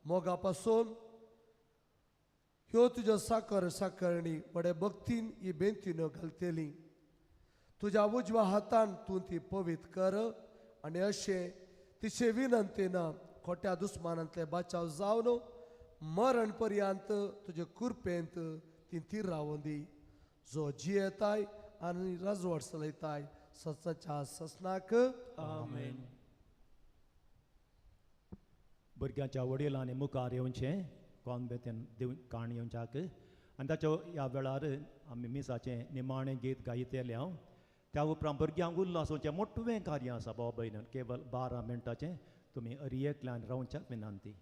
मोगा पासून ह्यो तुज्यो साकर साकरणी व्हडे भक्तीन ही बेंतीन घालतली. तुज्या उजव्या हातान तूं ती पवित्र कर आनी अशें तिचे विनंतीन खोट्या दुस्मानांतले बाचाव जावन मरण पर्यंत तुजे कुरपेंत ती तीर रावूं दी, जो जियेताय आनी राजवट चलयताय ससाच्या ससनाक. आमेन. भुरग्यांच्या वडिलांनी मुखार येवचें कॉनबेतीन दिव काण येवच्याक आनी ताच्या ह्या वेळार आमी मिसाचें निमाणें गीत गायतले हांव. त्या उपरांत भुरग्यांक उल्लासोचें मोटवें कार्य आसा भाव भयण, केवल 12 मिनटाचें तुमी अरियेंतल्यान रावच्याक विनंती.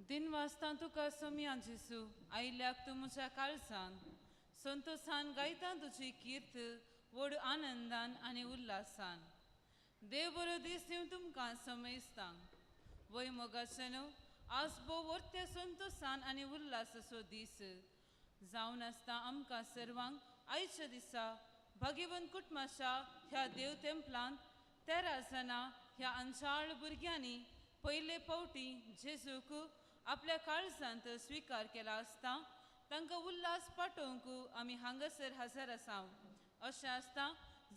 दिन वाजता तुका सोम्या जेसू आयल्याक तूं म्हज्या काळजान संतोसान गायता तुजी कीर्त व्हड आनंदान आनी उल्हासान. देव बरो दीस दिवं तुमकां समयस्तांक. वय मोगाचें न्हू आज भोव वर्त्या संतोसान आनी उल्हासाचो दीस जावन आसता आमकां सर्वांक. आयच्या दिसा भाग्यवंत कुटुंबाच्या ह्या देव तेंपलांत 13 जाणां ह्या अंचाळ भुरग्यांनी पयले फावटी जेजूक आपल्या काळजांत स्विकार केला आसता तांकां उल्हास पाठोवंक आमी हांगासर हजर आसाव. अशें आसता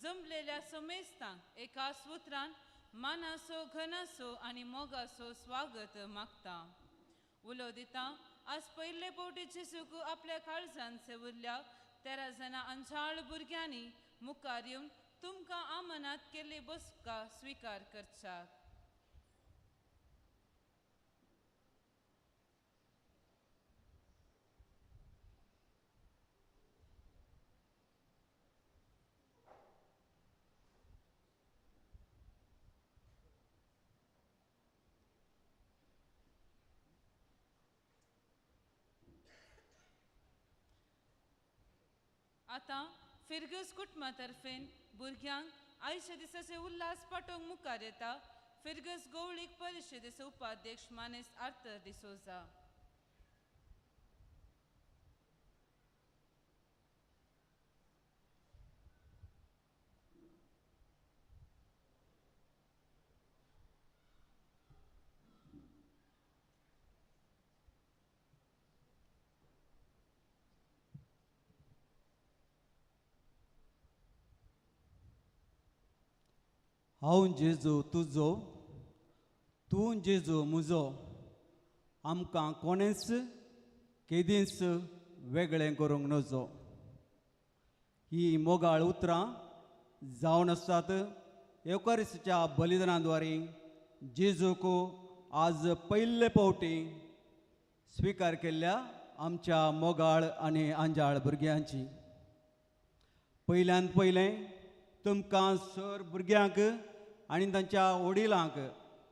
जमलेल्या समेस्तांक एका सुत्रान मानासो घनासो आनी मोगासो स्वागत मागता. उलो दिता आज पयले फावटी जेजूक आपल्या काळजांत सेवरल्या 13 जाणां अंचाळ भुरग्यांनी मुखार येवन तुमकां आमनात केल्ली बसका स्विकार करच्याक. आतां फिरगस कुटुंबा तर्फेन भुरग्यांक आयच्या दिसाचे उल्हास पाठोवंक मुखार येता फिरगस गोवळीक परिशदेचो उपाध्यक्ष मानेस्त आर्थर डिसोजा. हांव जेजू तुजो, तूं जेजू म्हजो, आमकां कोणेंच केदींच वेगळें करूंक नजो. ही मोगाळ उतरां जावन आसात येवकारिस्ताच्या बलिदाना द्वारे जेजूक आज पयले फावटी स्विकार केल्ल्या आमच्या मोगाळ आनी आंजाळ भुरग्यांची. पयल्यान पयलें तुमकां सर भुरग्यांक आनी तांच्या वडिलांक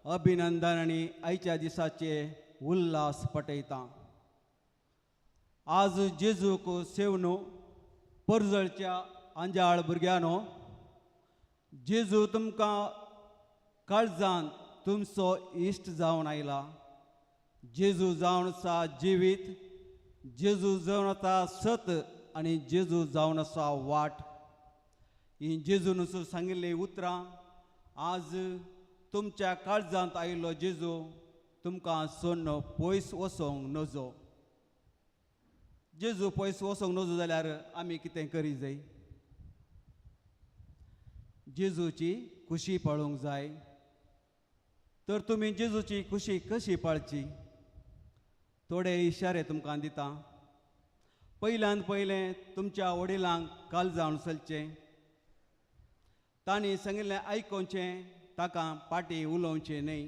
अभिनंदन आनी आयच्या दिसाचे उल्हास पटयता। आज जेजूक सेवनो परजळच्या आंजाळ भुरग्यांनो, जेजू तुमकां काळजान तुमचो इश्ट जावन आयला। जेजू जावन आसा जिवीत, जेजू जावन आसा सत आनी जेजू जावन आसा वाट। ही जेजून सांगिल्लीं उतरां आज तुमच्या काळजांत आयिल्लो जेजू तुमकां सोडून पयस वचोंक नजो। जेजू पयस वचोंक नजो जाल्यार आमी कितें करी जाय? जेजूची खुशी पाळूंक जाय। तर तुमी जेजूची खुशी कशी पाळची? थोडे इशारे तुमकां दिता। पयल्यान पयलें तुमच्या वडिलांक काळजान चलचें, तांणी सांगिल्लें आयकोवचें, ताका पाटी उलोवचें न्हय।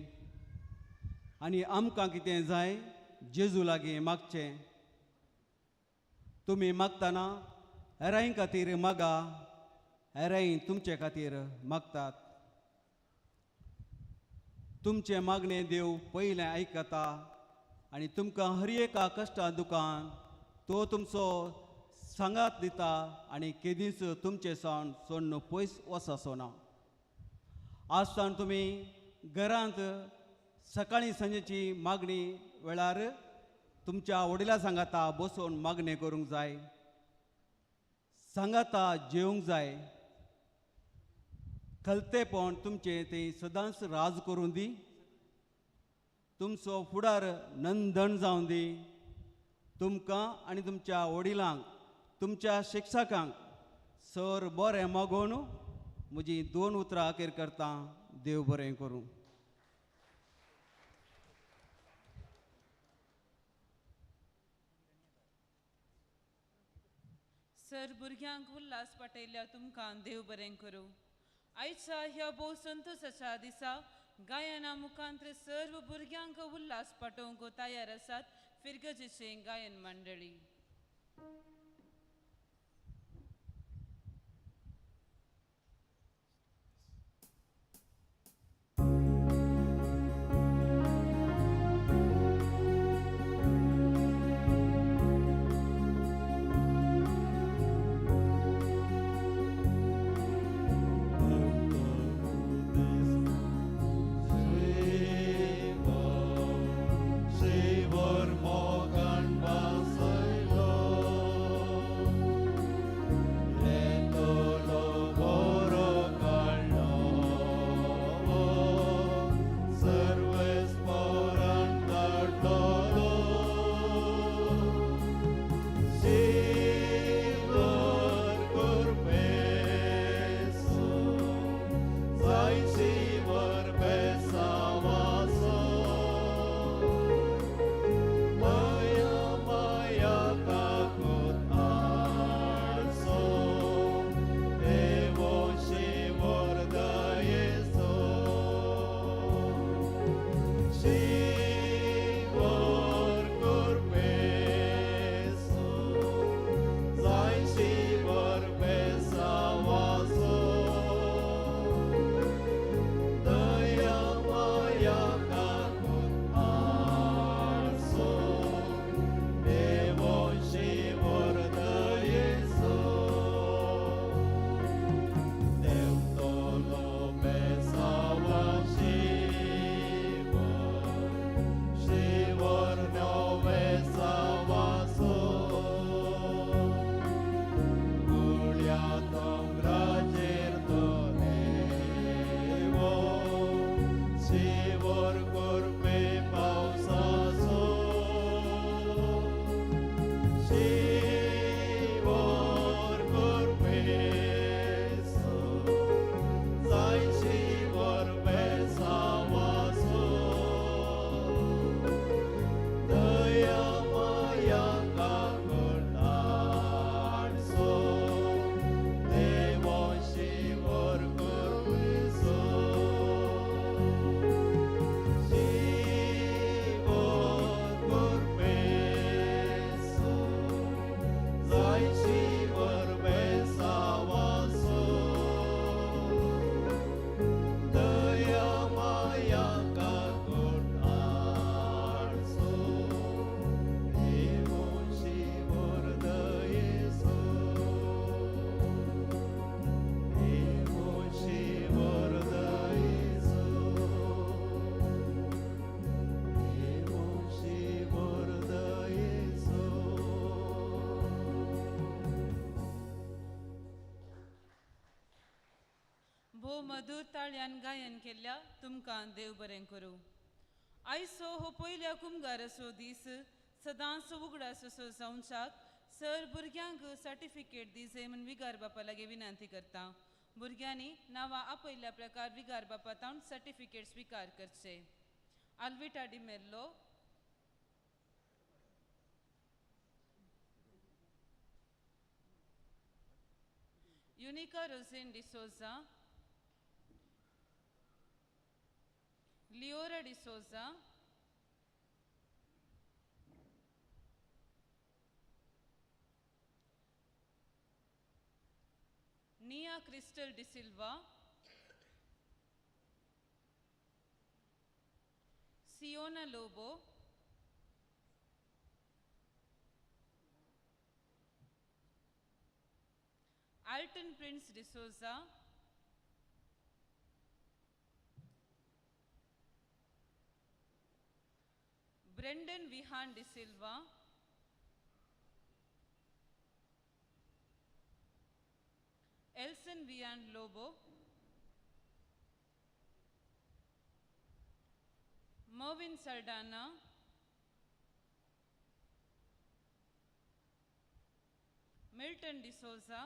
आनी आमकां कितें जाय जेजू लागीं मागचें। तुमी मागतना हेरां खातीर मागा, हेरां तुमचे खातीर मागतात। तुमचें मागणें देव पयलें आयकता आनी तुमकां हर एका कश्टा दुकान तो तुमचो सांगात दिता आनी केदींच तुमचें सावन सोडून पयस वचचो ना। आज सावन तुमी घरांत सकाळीं सांजेची मागणी वेळार तुमच्या वडिलां सांगाता बसून मागणें करूंक जाय, सांगाता जेवंक जाय। खलतेपण तुमचें तें सदांच राज करूं दी, तुमचो फुडार नंदन जावं दी। तुमकां आनी तुमच्या वडिलांक, तुमच्या शिक्षकांक सर बरें मागोवन म्हजी दोन उतरां अखेर करता। देव बरें करूं। सर भुरग्यांक उल्हास पाटयल्या तुमकां देव बरें करूं। आयच्या ह्या भोव संतोशाच्या दिसा गायना मुखांत सर्व भुरग्यांक उल्हास पाटोवंक तयार आसात फिरगजेचें गायन मंडळी। भोव मधूर ताळ्यान गायन केल्ल्या तुमकां देव बरें करूं. आयचो हो पयल्या कुमगाराचो दीस सदांच उगडास असो जावच्याक सर भुरग्यांक सर्टिफिकेट दिजे म्हूण विगार बापा लागीं विनंती करता. भुरग्यांनी नांवां आपयल्ल्या प्रकार विगार बापा तावन सर्टिफिकेट स्विकार करचे. Alvita D'Mello, Unica Rosen D'Souza, Leora D'Souza, Nia Crystal D'Silva, Siona Lobo, Alton Prince D'Souza, Brendan Vihan D'Silva, Elson Vian Lobo, Mervin Saldana, Milton D'Souza,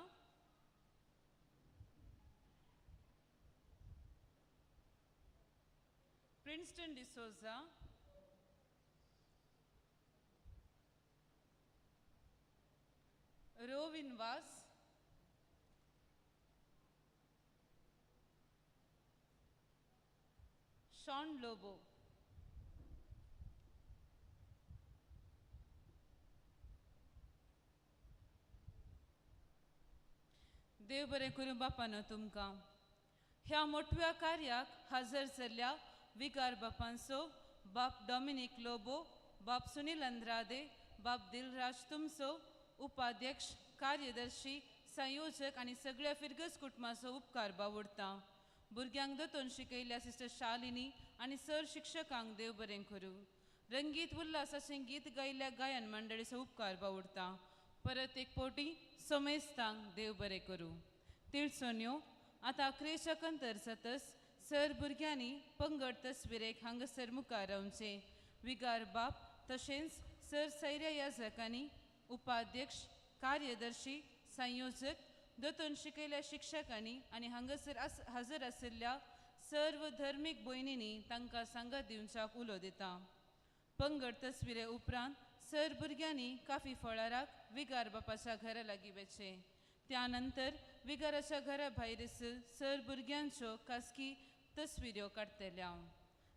Princeton D'Souza, Rovin Vas, Sean Lobo. देव बरें करूं बापानो तुमकां. ह्या मोटव्या कार्याक हजर जाल्ल्या विगार बापांचो बाप Dominic Lobo, बाप सुनील अंद्रादे, बाप दिलराज तुमचो, उपाध्यक्ष, कार्यदर्शी, संयोजक आनी सगळ्या फिरगज कुटुंबाचो उपकार बावडता. भुरग्यांक दोतोन शिकयल्ल्या सिस्टर शालिनी आनी सर शिक्षकांक देव बरें करूं. रंगीत उल्हासाचें गीत गायिल्ल्या गायन मंडळीचो उपकार बावडता. परत एक पोटी सोमेस्तांक देव बरें करूं. तिळसोन्यो आतां अकरेच्या कंतर जातच सर भुरग्यांनी पंगड तस्विरेक हांगासर मुखार रावचें. विगार बाप तशेंच सर सैऱ्या याजकांनी, उपाध्यक्ष, कार्यदर्शी, संयोजक, दोतोन शिकयल्ल्या शिक्षकांनी आनी हांगासर हजर आशिल्ल्या सर्व धर्मीक भयणींनी तांकां सांगात दिवच्याक उलो दिता. पंगड तस्विरे उपरांत सर भुरग्यांनी काफी फळाराक विगार बापाच्या घरा लागीं वचचें. त्या नंतर विगाराच्या घरा भायर सर भुरग्यांच्यो खासगी तस्विऱ्यो काडटल्या.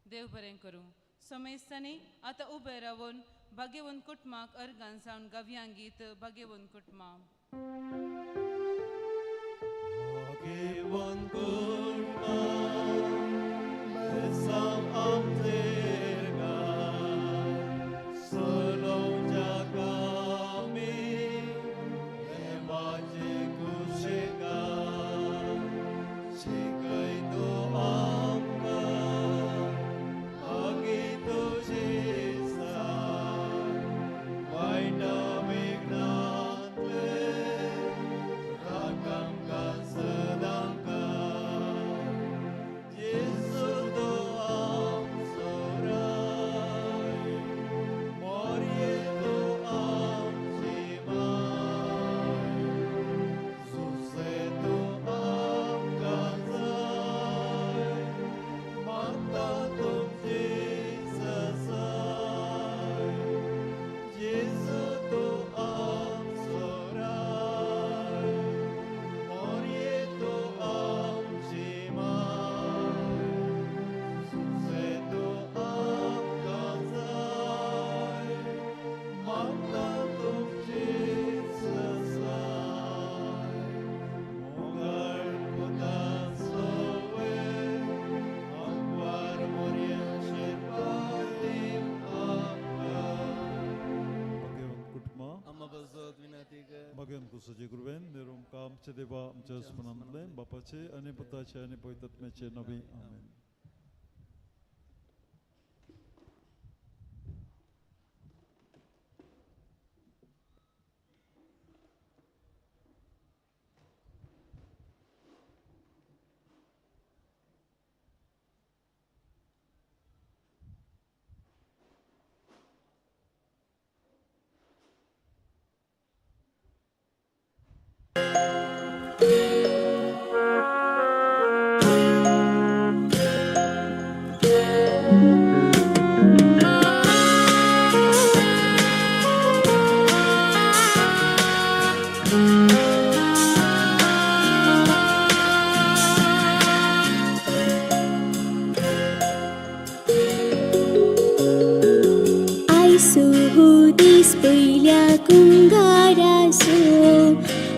देव बरें करूं. सोमेस्तांनी आतां उबे रावन भाग्यवंत कुटुंबाक अर्गान जावन गावयां गीत भाग्यवंत कुटुंबां. भाग्यवंत कुटुंबां बेसांव आमचेर घाल, सलोवच्याक आमी देवाचे कुशेगार, शिकय तूं आमकां आगी तुजी साथ, वायटा विघ्नांतले राख आमकां सदांकाळ. जेजू तूं आमचो राय, मोरये तूं आमची माय, सुसे तूं आमकां जाय, मागता तुमची ससाय. जेजू तूं आमचो राय, मोरये तूं आमची माय, सुसे तूं आमकां जाय, मागता तुमची ससाय. मोगाळ पुताचो वेळ, आंकवार मोरयांचेर पातीम आमकां. भाग्यवंत कुटुंबां, आम्हा बसत विनंती कर. भाग्यवंत कुसाचे कृपेन निरुमकां आमचे देवा आमच्या स्मरणांतले बापाचे आनी पुताचे आनी पवित्र नवी. आमेन.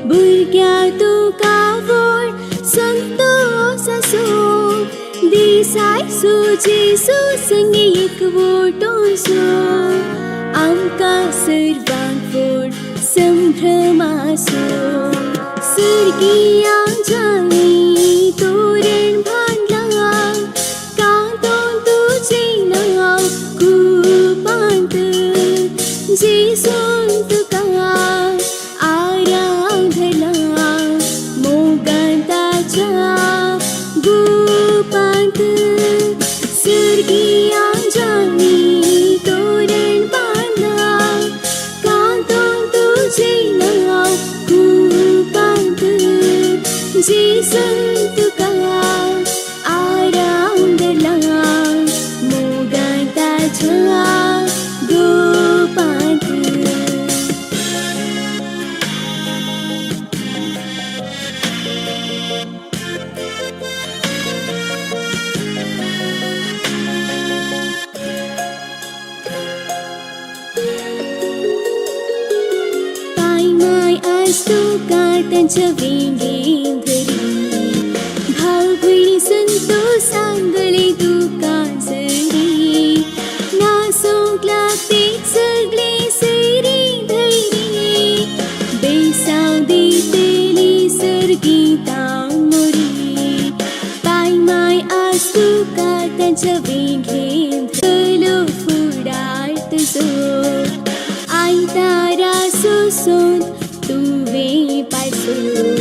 भुरग्या तुका व्हड संतोस आसो दिसाय जेजू संगी एकवटोसो आमकां सर्वांक व्हड संभ्रम आसो सर्गिया जाली तोरण बांदला कांतोन तुजें नांव कुपांत जेजून तुका आराधला मोगान ताच्या गुपांत सर्गिया जाली तोरण बांदला कांतोन तुजें नांव कुपांत जेजून तुका आराधला मोगान ताच्या गुपांत. पाय माय आज तुका तांच्या वेंगेन धरी भाव भयणी संतोसान गळे तुका जरी नासूंक लागते सगळे सैरी धैरी बेसाव दितली सर्गीता मोरी पाय माय आज तुका तांच्या वेंगेन धरलो फुडार तुजो आयतारा सोसून तुवें पायसो.